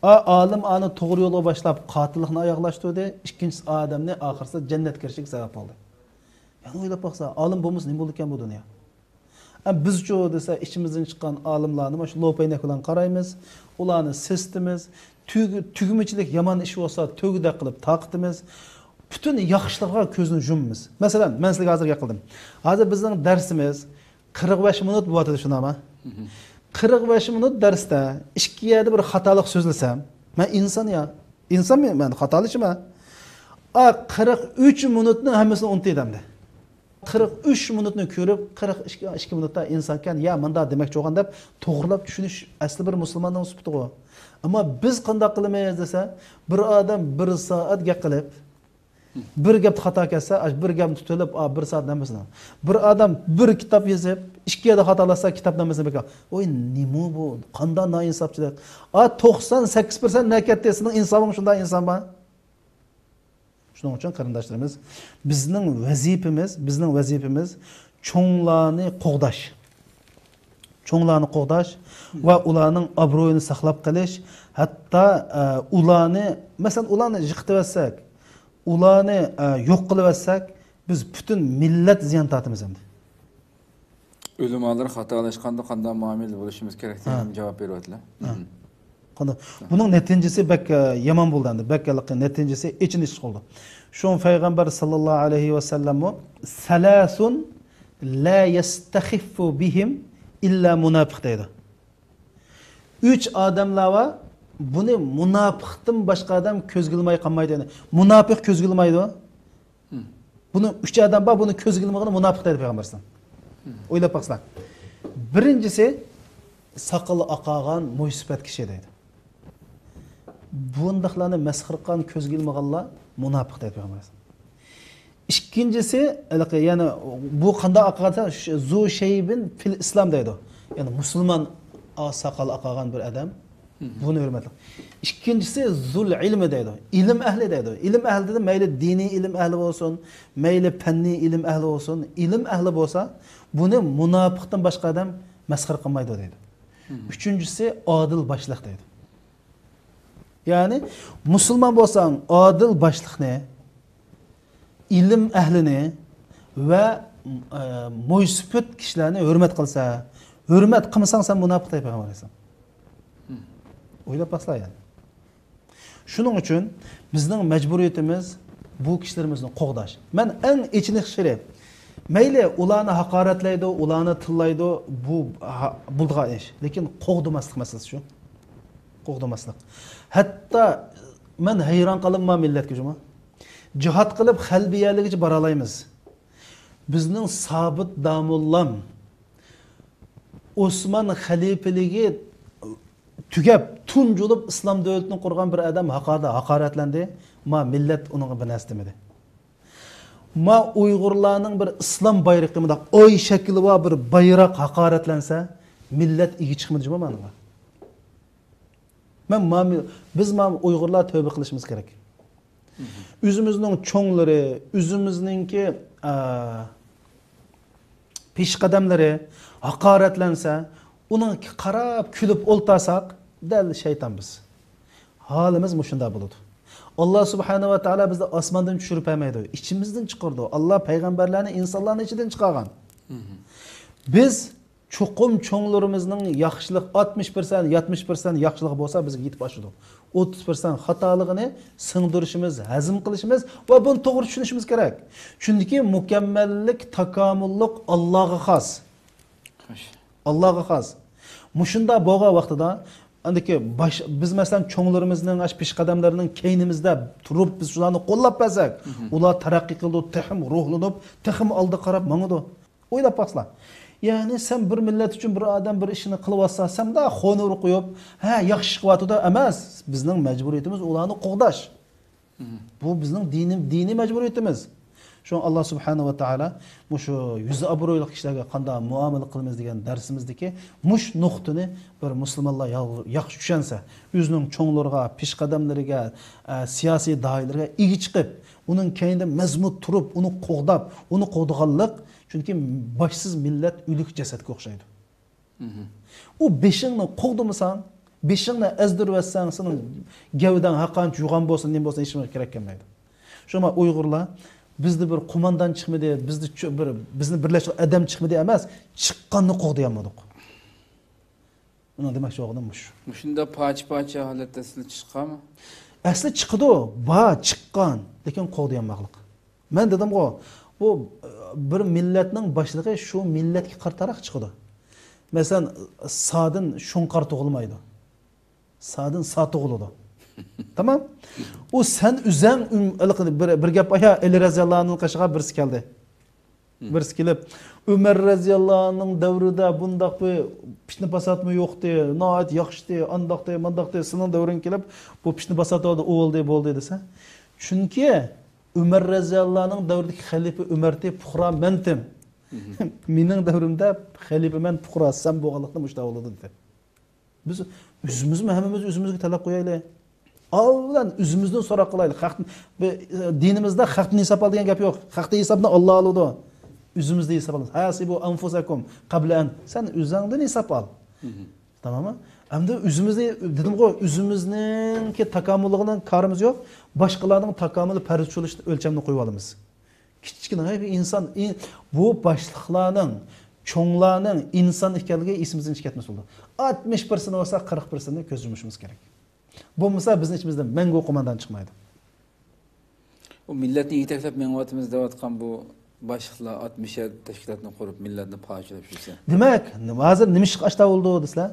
ئا-، ئالىم ئانى توغرا يولغا باشلاپ، قاتىللىقنى ئاياغلاشتۇردى. ئىككىنچىسى ئادەمنى ئاخىرسىدا جەننەتكە كىرىشىگە سەۋەب بولدى. يەنە ئويلاپ باقسا، ئالىم بولمىسا نېمە بولىدىكەن بۇ دۇنيا؟ ئە، بىزچۇ دېسە، ئىچىمىزدىن چىققان ئالىملارنى مۇشۇ لوپەينەك بىلەن قارايمىز، ئۇلارنى سېسىتىمىز، تۈگ-، تۈگمىچىلىك يامان ئىش بولسا تۆگىدەك قىلىپ تارقىتىمىز. پۈتۈن ياخشىلىققا كۆزنى يۇمىمىز. مەسىلەن، مەن سىلەرگە ھازىر گەپ قىلدىم. ھازىر بىزنىڭ دەرسىمىز قىرىق بەش مىنۇت بولۇۋاتىدۇ، شۇنداقمۇ؟ قىرىق بەش مىنۇت دەرستە ئىككى يەردە بىر خاتالىق سۆزلىسەم، مەن ئىنسان يا. ئىنسانمەن، مەن خاتالىشىمەن. ئا، قىرىق ئۈچ مىنۇتنىڭ ھەممىسىنى ئۇنتۇيدۇ ئەمدى. قىرىق ئۈچ مىنۇتنى كۆرۈپ، قىرىق ئىككى، ئىككى مىنۇتتا ئىنسانكەن، يا مۇنداق دېمەكچى بولغان دەپ توغرىلاپ چۈشىنىش ئەسلى بىر مۇسۇلماننىڭ سۈپىتىغۇ. ئەمما بىز قانداق قىلىمىز دېسە، بىر ئادەم بىر سائەت گەپ قىلىپ، بىر گەپتە خاتا كەتسە، ئاشۇ بىر گەپنى تۇتۇۋېلىپ، ئا، بىر سائەت ھەممىسىنى. بىر ئادەم بىر كىتاب يېزىپ، ئىككى يەردە خاتالاشسا، كىتابنىڭ ھەممىسىنى بىكار. ۋاي، نېمە بۇ؟ قانداق نائىنساپچىلىق؟ ئا، توقسان سەككىز پىرسەنت نەگە كەتتى؟ سېنىڭ ئىنسابىڭ شۇنداق ئىنسان بار؟ شۇنىڭ ئۈچۈن قېرىنداشلىرىمىز، بىزنىڭ ۋەزىپىمىز، بىزنىڭ ۋەزىپىمىز چوڭلارنى قوغداش. چوڭلارنى قوغداش ۋە ئۇلارنىڭ ئابرۇيىنى ساقلاپ قېلىش، ھەتتا، ئە، ئۇلارنى، مەسىلەن، ئۇلارنى يىقىتىۋەتسەك، ئۇلارنى، ئە، يوق قىلىۋەتسەك، بىز پۈتۈن مىللەت زىيان تارتىمىز ئەمدى. ئۆلىمالار خاتالاشقاندا قانداق مۇئامىلىدە بولۇشىمىز كېرەك دېگەن جاۋاب بېرىۋاتىدۇ. قانداق؟ بۇنىڭ نەتىجىسى بەك، ئە، يامان بولدى ئەمدى. بەك ھېلىقى نەتىجىسى ئېچىنىشلىق بولدى. شۇڭا پەيغەمبەر ساللاللاھۇ ئەلەيھى ۋەسەللەممۇ، «سەلاسۇن لا يەستەخىففۇ بىھىم ئىللا مۇناپىق» دەيدۇ. ئۈچ ئادەملەر بار، بۇنى مۇناپىقتىن باشقا ئادەم كۆزگە ئىلماي قالمايدۇ. يەنى مۇناپىق كۆزگە ئىلمايدۇ. بۇنى ئۈچ ئادەم بار، بۇنى كۆزگە ئىلمىغىنى مۇناپىق دەيدۇ پەيغەمبەر ئەلەيھىسسالام. ئويلاپ باقسىلەر. بىرىنچىسى، ساقىلى ئاقارغان، مويسىپەت كىشى دەيدۇ. بۇنداقلارنى مەسخىرە قىلغان، كۆزگە ئىلمىغانلار مۇناپىق دەيدۇ پەيغەمبەر ئەلەيھىسسالام. ئىككىنچىسى، ھېلىقى، يەنى بۇ قانداق ئاقارغان دېسە، شۇ زۇ شەيبىن فىل ئىسلام دەيدۇ. يەنى مۇسۇلمان ئا-، ساقال ئاقارغان بىر ئادەم. بۇنى ھۆرمەتلەڭ. ئىككىنچىسى زۇل ئىلمى دەيدۇ. ئىلىم ئەھلى دەيدۇ. ئىلىم ئەھلى دېدىم، مەيلى دىنىي ئىلىم ئەھلى بولسۇن، مەيلى پەننىي ئىلىم ئەھلى بولسۇن، ئىلىم ئەھلى بولسا، بۇنى مۇناپىقتىن باشقا ئادەم مەسخىرە قىلمايدۇ دەيدۇ. ئۈچىنچىسى ئادىل باشلىق دەيدۇ. يەنى مۇسۇلمان بولساڭ ئادىل باشلىقنى، ئىلىم ئەھلىنى ۋە ئە، مويسىپىت كىشىلەرنى ھۆرمەت قىلسا، ھۆرمەت قىلمىساڭ، سەن مۇناپىق دەيدۇ پەيغەمبەر ئەلەيھىسسالام. ئويلاپ باقسىلا يەنى. شۇنىڭ ئۈچۈن بىزنىڭ مەجبۇرىيىتىمىز بۇ كىشىلىرىمىزنى قوغداش. مەن ئەڭ ئېچىنىشلىرى، مەيلى ئۇلارنى ھاقارەتلەيدۇ، ئۇلارنى تىللايدۇ، بۇ ھا-، بولىدىغان ئىش. لېكىن قوغدىماسلىق مەسىلىسى شۇ. قوغدىماسلىق. ھەتتا مەن ھەيران قالىمەن مىللەتكە جۇمۇ. جىھاد قىلىپ غەلىبە يەرلىرىگىچە بارالايمىز. بىزنىڭ سابىت داموللام ئوسمان خەلىپىلىكى تۈگەپ، تۇنجۇلۇپ ئىسلام دۆلىتىنى قۇرغان بىر ئادەم ھاقاردا ھاقارەتلەندى. ما مىللەت ئۇنىڭغا بىر نەرسە دېمىدى. ما ئۇيغۇرلارنىڭ بىر ئىسلام بايرىقى، مۇنداق ئاي شەكلى بار بىر بايراق ھاقارەتلەنسە، مىللەت ئىگە چىقمىدى جۇمۇ مانىڭغا. مەن ما-، بىز ما ئۇيغۇرلار تەۋبە قىلىشىمىز كېرەك. ئۆزىمىزنىڭ چوڭلىرى، ئۆزىمىزنىڭكى، ئا، پېشقەدەملىرى ھاقارەتلەنسە، ئۇنىڭغا قاراپ كۈلۈپ ئولتۇرساق، دەل شەيتان بىز. ھالىمىز مۇشۇنداق بولىدۇ. ئاللا سۇبھانەھۇ ۋە تائالا بىزنى ئاسماندىن چۈشۈرۈپ بەرمەيدۇ، ئىچىمىزدىن چىقىرىدۇ. ئاللا پەيغەمبەرلەرنى ئىنسانلارنىڭ ئىچىدىن چىقارغان. بىز چوقۇم چوڭلىرىمىزنىڭ ياخشىلىق، ئاتمىش پىرسەنت، يەتمىش پىرسەنت ياخشىلىقى بولسا، بىزگە يېتىپ ئاشىدۇ. ئوتتۇز پىرسەنت خاتالىقىنى سىڭدۈرۈشىمىز، ھەزىم قىلىشىمىز ۋە بۇنى توغرا چۈشىنىشىمىز كېرەك. چۈنكى مۇكەممەللىك، تاكامۇللۇق ئاللاغا خاس. خوش. ئاللاغا خاس. مۇشۇنداق بولغان ۋاقتىدا، ئاندىكى باش-، بىز، مەسىلەن، چوڭلىرىمىزنىڭ، ئاشۇ پېشقەدەملەرنىڭ كەينىمىزدە تۇرۇپ، بىز شۇلارنى قوللاپ بەرسەك، ئۇلار تەرەققىي قىلىدۇ، تېخىمۇ روھلىنىپ، تېخىمۇ ئالدىغا قاراپ ماڭىدۇ. ئويلاپ باقسىلا. يەنى سەن بىر مىللەت ئۈچۈن بىر ئادەم بىر ئىشنى قىلىۋاتسا، سەن مۇنداق خونۇر قويۇپ، ھە، ياخشى ئىش قىلىۋاتىدۇ ئەمەس. بىزنىڭ مەجبۇرىيىتىمىز ئۇلارنى قوغداش. بۇ بىزنىڭ دىنىي، دىنىي مەجبۇرىيىتىمىز. شۇڭا ئاللا سۇبھانەھۇ ۋە تائالا مۇشۇ يۈزى ئابرۇيلۇق كىشىلەرگە قانداق مۇئامىلە قىلىمىز دېگەن دەرسىمىزدىكى مۇشۇ نۇقتىنى بىر مۇسۇلمانلار يا-، ياخشى چۈشەنسە، ئۆزىنىڭ چوڭلىرىغا، پېشقەدەملىرىگە، ئە، سىياسىي دائىرىلەرگە ئىگە چىقىپ، ئۇنىڭ كەينىدە مەزمۇت تۇرۇپ، ئۇنى قوغداپ، ئۇنى قوغدىغانلىق، چۈنكى باشسىز مىللەت ئۆلۈك جەسەتكە ئوخشايدۇ. ئۇ بېشىڭنى قوغدىمىساڭ، بېشىڭنى ئەزدۈرۈۋەتسەڭ، سېنىڭ گەۋدەڭ ھەرقانچە يوغان بولسۇن، نېمە بولسۇن، ھېچنېمىگە كېرەك كەلمەيدۇ. شۇڭا ئۇيغۇرلار، بىزدە بىر قوماندان چىقمىدى، بىزدە چۆ-، بىر، بىزنى بىرلەشتۈرگەن ئادەم چىقمىدى ئەمەس، چىققاننى قوغدىيالمىدۇق. ئۇنىڭ دېمەكچى بولغىنىم مۇشۇ. مۇشۇنداق پارچە-پارچە ھالەتتە سىلەر چىققانمۇ؟ ئەسلى چىقىدۇ، بار، چىققان، لېكىن قوغدىيالماقلىق. مەن دېدىمغۇ، بۇ، ئە، بىر مىللەتنىڭ باشلىقى شۇ مىللەتكە قارىتاراق چىقىدۇ. مەسىلەن، سادىن شۇڭقار تۇغۇلمايدۇ. سادىن سا تۇغۇلىدۇ. تامام. ئۇ سەن ئۆزەڭ ئۈم-، ھېلىقى بىر، بىر گەپ، ئايا، ئەلى رەزىياللاھۇ ئەنھۇنىڭ قېشىغا بىرسى كەلدى. بىرسى كېلىپ، ئۆمەر رەزىياللاھۇ ئەنھۇنىڭ دەۋرىدە بۇنداق بىر پىتنە پاساتمۇ يوقتى، ناھايىتى ياخشىتى، ئانداقتى، مانداقتى، سېنىڭ دەۋرىڭگە كېلىپ، بۇ پىتنە پاسات بولدى، ئۇ بولدى، بولدى دېسە. چۈنكى ئۆمەر رەزىياللاھۇ ئەنھۇنىڭ دەۋرىدىكى خەلىپە ئۆمەرتى، پۇقرا مەنتىم. مېنىڭ دەۋرىمدە خەلىپە مەن، پۇقرا سەن بولغانلىقتىن مۇشۇنداق بولىدۇ دېدى. بىز ئۆزىمىزمۇ ھەممىمىز ئۆزىمىزگە تەلەپ قويايلى. ئاۋۋالەن ئۆزىمىزدىن سوراق قىلايلى. خەق، بى-، دىنىمىزدە خەقتىن ھېساب ئال دېگەن گەپ يوق. خەقتىن ھېسابنى ئاللا ئالىدۇ. ئۆزىمىزدىن ھېساب ئالىمىز. ھاسىبۇ ئەنفۇسەكۇم قەبلە ئەن. سەن ئۆزۈڭدىن ھېساب ئال. تاماممۇ؟ ئەمدى ئۆزىمىزنى، دېدىمغۇ، ئۆزىمىزنىڭكى تاكامۇللۇقىنىڭ كارىمىز يوق. باشقىلارنىڭ تاكامۇلى پەرز چۈشۈرۈش ئۆلچەمنى قويۇپ ئالىمىز. كىچىككىنە، ھەي، بىر ئىنسان، ئىن-، بۇ باشلىقلارنىڭ، چوڭلارنىڭ ئىنسان ئىكەنلىكى ئېسىمىزدىن چىقىپ كەتمىسە بولىدۇ. ئاتمىش پىرسەنت بولسا، قىرىق پىرسەنتنى كۆز يۇمۇشىمىز كېرەك. بولمىسا، بىزنىڭ ئىچىمىزدىن مەڭگۈ قوماندان چىقمايدۇ. ئۇ مىللەتنى يېتەكلەپ مېڭىۋاتىمىز دەۋاتقان بۇ باشلىقلار، ئاتمىش يەتتە تەشكىلاتنى قۇرۇپ، مىللەتنى پارچىلاپ يۈرسە. دېمەك، ھازىر نېمە ئىشقا ئاشتا بولدى دېسىلە،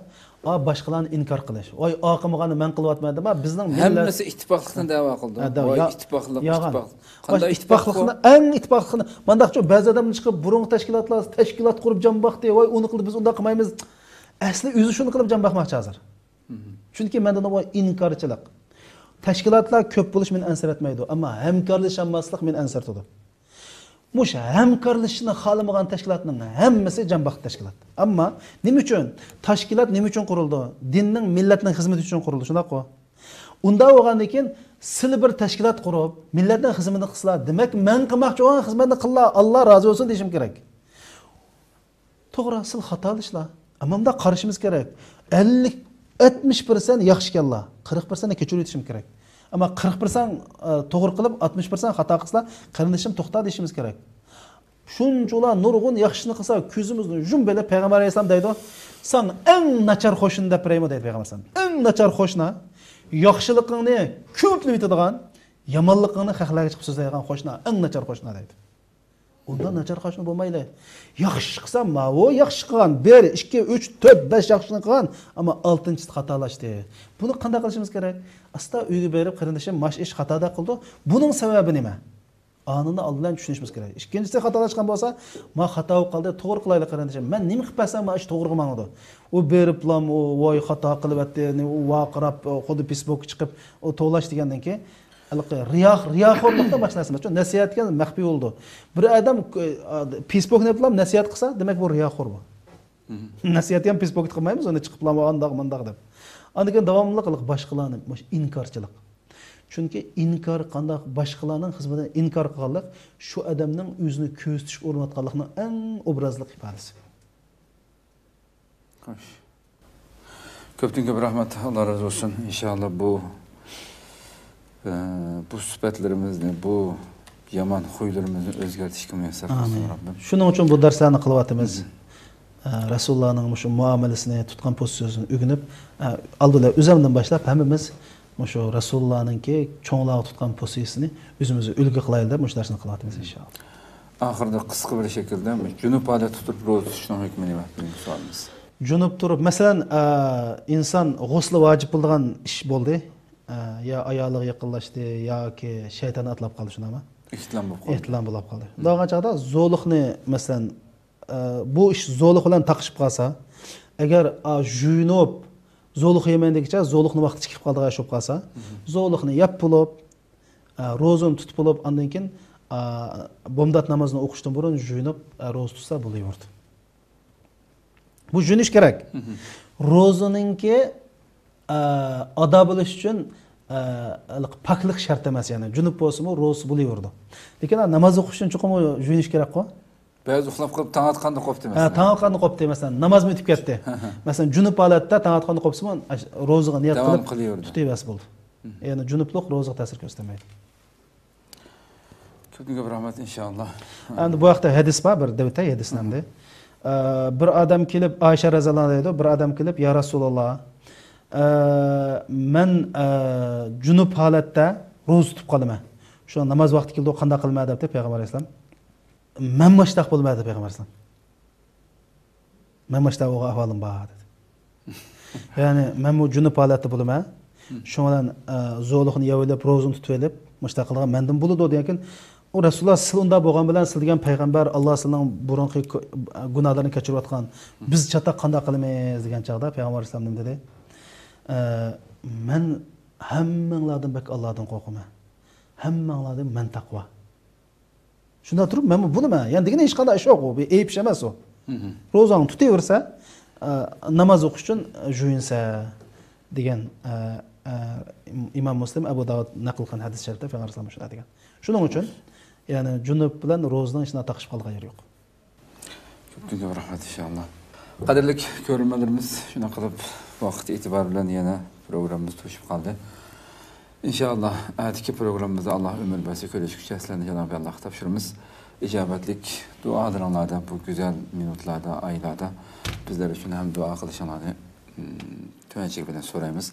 ئا، باشقىلارنى ئىنكار قىلىش. ۋاي، ئاقىمىغاننى مەن قىلىۋاتىمەن دەپ، بىزنىڭ مىللەت ھەممىسى ئىتتىپاقلىقنى دەۋا قىلدى. ھە، دەۋا، ۋاي، يا-، ئىتتىپاقلىق، ياغان. ئىتتىپاقلىق. قانداق ئىتتىپاقلىق ئىتتىپاقلىقنى، بۇ؟ ئەڭ ئىتتىپاقلىقنى، مانداقچۇ بەزى ئادەملەر چىقىپ، بۇرۇنقى تەشكىلاتلار تەشكىلات قۇرۇپ جان باقتى، ۋاي، ئۇنى قىلدى، بىز ئۇنداق قىلمايمىز. ئەسلى ئۆزى شۇنى قىلىپ جان باقماقچى ھازىر. چۈنكى مەندە نومۇر ئىنكارچىلىق. تەشكىلاتلار كۆپ بولۇش مېنى ئەنسىرەتمەيدۇ، ئەمما ھەمكارلىشالماسلىق مېنى ئەنسىرىتىدۇ. مۇشۇ ھەمكارلىشىشنى خالىمىغان تەشكىلاتنىڭ ھەممىسى جان باقتى تەشكىلات. ئەمما نېمە ئۈچۈن؟ تەشكىلات نېمە ئۈچۈن قۇرۇلدى؟ دىننىڭ، مىللەتنىڭ خىزمىتى ئۈچۈن قۇرۇلدى، شۇنداققۇ؟ ئۇنداق بولغاندىن كېيىن، سىلى بىر تەشكىلات قۇرۇپ، مىللەتنىڭ خىزمىتىنى قىلسىلا، دېمەك، مەن قىلماقچى بولغان خىزمەتنى قىللا، ئاللا رازى بولسۇن دېيىشىم كېرەك. توغرا، سىل خاتالىشلا. ئەمما مۇنداق قارىشىمىز كېرەك. ئەللىك، ئاتمىش پىرسەنت ياخشىكەنلا، قىرىق پىرسەنتنى كەچۈرۈۋېتىشىم كېرەك. ئەمما قىرىق پىرسەنت، ئە، توغرا قىلىپ، ئاتمىش پىرسەنت خاتا قىلسىلا، قېرىندىشىم توختا دېيىشىمىز كېرەك. شۇنچىلا نۇرغۇن ياخشىنى قىلسا، كۆزىمىزنى يۇمۇپ ئېلىپ، پەيغەمبەر ئەلەيھىسسالام دەيدۇ، ساڭا ئەڭ ناچار قوشنا دەپ بېرەيمۇ دەيدۇ پەيغەمبەر ئەلەيھىسسالام. ئەڭ ناچار قوشنا، ياخشىلىقىڭنى كۆپلىتىۋېتىدىغان، يامانلىقىڭنى خەقلەرگە چىقىپ سۆزلەيدىغان قوشنا، ئەڭ ناچار قوشنا دەيدۇ. ئۇنداق ناچار قوشنا بولمايلى. ياخشى قىلسا، ماۋۇ ياخشى قىلغان، بىر، ئىككى، ئۈچ، تۆت، بەش ياخشىنى قىلغان، ئەمما ئالتىنچىسى خاتالاشتى. بۇنى قانداق قىلىشىمىز كېرەك؟ ئاستا ئۆيگە بېرىپ، قېرىندىشىم، ماش ئىش خاتا قىلدى. بۇنىڭ سەۋەبى نېمە؟ ئانىنى ئالدى بىلەن چۈشىنىشىمىز كېرەك. ئىككىنچىسى، خاتالاشقان بولسا، ما خاتا بولۇپ قالدى، توغرا قىلايلى قېرىندىشىم. مەن نېمە قىلىپ بەرسەم، ما ئىش توغرىغا ماڭىدۇ. ئۇ بېرىپلام، ئۇ ۋاي خاتا قىلىۋەتتى، ئۇ ۋارقىراپ، خۇددى پېسبوكقا چىقىپ، ئۇ توۋلاش دېگەندىن كېيىن، ھېلىقى رىيا، رىياخورلۇقتا باشلىنىسىز. نەسىھەت دېگەن مەخپىي بولىدۇ. بىر ئادەم، ئە، پېسبوكنى ئېلىپلام نەسىھەت قىلسا، دېمەك بۇ رىياخور بۇ. نەسىھەت ھەم پېسبوكتا قىلمايمىز، ئۇنى چىقىپلام ئانداق مانداق دەپ. ئاندىن كېيىن داۋاملىق قىلىپ باشقىلارنى، مۇشۇ ئىنكارچىلىق. چۈنكى ئىنكار قانداق، باشقىلارنىڭ خىزمىتىنى ئىنكار قىلغانلىق شۇ ئادەمنىڭ ئۆزىنى كۆرسىتىشكە ئۇرۇنۇۋاتقانلىقنىڭ ئەڭ ئوبرازلىق ئىپادىسى. خوش. كۆپتىن كۆپ رەھمەت، ئاللا رازى بولسۇن. ئىنشاللا بۇ، ئە، بۇ سۈپەتلىرىمىزنى، بۇ يامان خۇيلىرىمىزنى ئۆزگەرتىشكە مۇيەسسەر قىلسۇن ئامىن. رەببىم. شۇنىڭ ئۈچۈن بۇ دەرسلەرنى قىلىۋاتىمىز. مم. ئە، رەسۇلۇللانىڭ مۇشۇ مۇئامىلىسىنى، تۇتقان پوزىتسىيىسىنى ئۆگىنىپ، ئە، ئالدى بىلەن ئۆزۈمدىن باشلاپ ھەممىمىز مۇشۇ رەسۇلۇللانىڭكى چوڭلارغا تۇتقان پوزىتسىيىسىنى ئۆزىمىزگە ئۈلگە قىلايلى دەپ مۇشۇ دەرسنى قىلىۋاتىمىز ئىنشاللا. ئاخىرىدا قىسقا بىر شەكىلدە جۇنۇپ ھالەتتە تۇرۇپ روزا تۇتۇشنىڭ ھۆكمى نېمە؟ بۇنىڭ سوئالىمىز. جۇنۇپ تۇرۇپ، مەسىلەن، ئە، ئىنسان غۇسلى ۋاجىپ بولىدىغان ئىش بولدى. ئە، يا ئايالىغا يېقىنلاشتى، ياكى شەيتان ئاتلاپ قالدى، شۇنداقمۇ؟ ئېھتىلام بولۇپ قالدى. ئېھتىلام بولۇپ قالدى. مم. بولغان چاغدا زولۇقنى، مەسىلەن، ئە، بۇ ئىش زولۇق بىلەن تاقىشىپ قالسا، ئەگەر، ئا، جۇيۇنۇپ، زولۇق يېمەيدىغىچە، زولۇقنى ۋاقتىچە كېلىپ قالىدىغان ئىش بولۇپ قالسا، مم، زولۇقنى يەپ بولۇپ، ئا، روزىنى تۇتۇپ بولۇپ، ئاندىن كېيىن، ئا، بامدات نامازىنى ئوقۇشتىن بۇرۇن جۇيۇنۇپ، ئا، روزا تۇتسا بولۇۋېرىدۇ. بۇ جۇيۇنۇش كېرەك. مم. روزىنىڭكى، ئا، ئادا بولۇش ئۈچۈن، ئا، پاكلىق شەرت ئەمەس، يەنى جۇنۇپ بولسىمۇ روزىسى بولۇۋېرىدۇ. لېكىن ناماز ئوقۇش ئۈچۈن چوقۇم جۇيۇنۇش كېرەكقۇ. بەزى ئۇخلاپ قېلىپ، تاڭ ئاتقاندا قوپتى ھە، مەسىلەن. تاڭ ئاتقاندا قوپتى، مەسىلەن، نامازمۇ ئۆتۈپ كەتتى. مەسىلەن، جۇنۇپ ھالەتتە تاڭ ئاتقاندا قوپسىمۇ، ئاش-، روزىغا نىيەت داۋام قىلىپ قىلىۋېرىدۇ. تۇتۇۋەرسە بولدى. مم. يەنى جۇنۇپلۇق روزىغا تەسىر كۆرسەتمەيدۇ. كۆپتىن كۆپ رەھمەت، ئىنشائاللا. ئەمدى بۇ ھەقتە ھەدىس بار، بىر دەۋېتەي ھەدىسنى ئەمدى. ئە، بىر ئادەم كېلىپ، ئائىشە رەزىياللاھۇ ئەنھا دەيدۇ، بىر ئادەم كېلىپ، يا رەسۇلاللا، ئە، مەن، ئە، جۇنۇپ ھالەتتە روزا تۇتۇپ قالىمەن. شۇ ناماز ۋاقتى كېلىدۇ، قانداق قىلىمەن دەپتۇ پەيغەمبەر ئەلەيھىسسالام. مەن مۇشتاق بولىمەن دەپ پەيغەمبەر ئەلەيھىسسالام. مەن مۇشتاق بولغان ئەھۋالىم بار دېدى. يەنى مەنمۇ جۇنۇپ ھالەتتە بولىمەن. شۇنىڭ بىلەن، ئە، زولۇقنى يەۋېلىپ، روزىنى تۇتۇۋېلىپ، مۇشتاق قىلغان مەندىن بولىدۇ دېگەن. ئۇ رەسۇلۇللا، سىز ئۇنداق بولغان بىلەن سىز دېگەن پەيغەمبەر، ئاللا سىلىنىڭ بۇرۇنقى كۆ-، گۇناھلىرىنى كەچۈرۈۋاتقان. بىز چاتاق قانداق قىلىمىز دېگەن چاغدا پەيغەمبەر ئەلەيھىسسالام نېمە دېدى؟ ئە، مەن ھەممىڭلاردىن بەك ئاللادىن قورقىمەن. ھەممىڭلاردىن مەن تەقۋا. شۇنداق تۇرۇپ، مەنمۇ بولىمەن. يەنى دېگىنى ھېچقانداق ئىش يوق، ئۇ بىر ئەيىب ئىش ئەمەس ئۇ. مم. روزاڭنى تۇتۇۋېرسە، ئە، ناماز ئوقۇش ئۈچۈن، ئە، جۇيۇنسە دېگەن، ئە، ئە، ئىمام مۇسلىم، ئەبۇ داۋۇد نەقىل قىلغان ھەدىس شەرىپتە پەيغەمبەر ئەلەيھىسسالام شۇنداق دېگەن. شۇنىڭ ئۈچۈن، يەنى جۇنۇپ بىلەن روزىنىڭ ئىچىدە تاقىشىپ قالىدىغان يېرى يوق. كۆپتىن كۆپ رەھمەت، ئىنشائاللا. قەدىرلىك كۆرۈرمەنلىرىمىز، شۇنداق قىلىپ ۋاقىت ئېتىبارى بىلەن يەنە پروگراممىمىز توشۇپ قالدى. ئىنشائاللا، ئەتىكى پروگراممىمىزدا ئاللا ئۆمۈر بەرسە كۆرۈشكۈچە سىلەرنى جانابى ئاللاغا تاپشۇرىمىز. ئىجابەتلىك دۇئالىرىڭلاردا، بۇ گۈزەل مىنۇتلاردا، ئايلاردا بىزلەر ئۈچۈن ھەم دۇئا قىلىشىڭلارنى، م، تۆۋەنچىلىك بىلەن سورايمىز.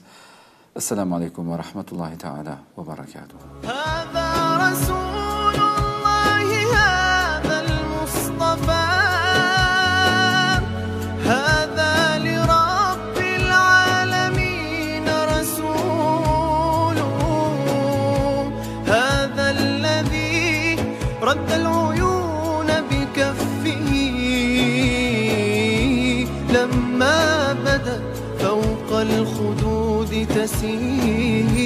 السلام عليكم ورحمة الله تعالى وبركاته. هذا رسول الله، هذا المصطفى، هذا لرب العالمين رسول، هذا الذي رد العيون بكفه لما بدت فوق الخدود تسيل.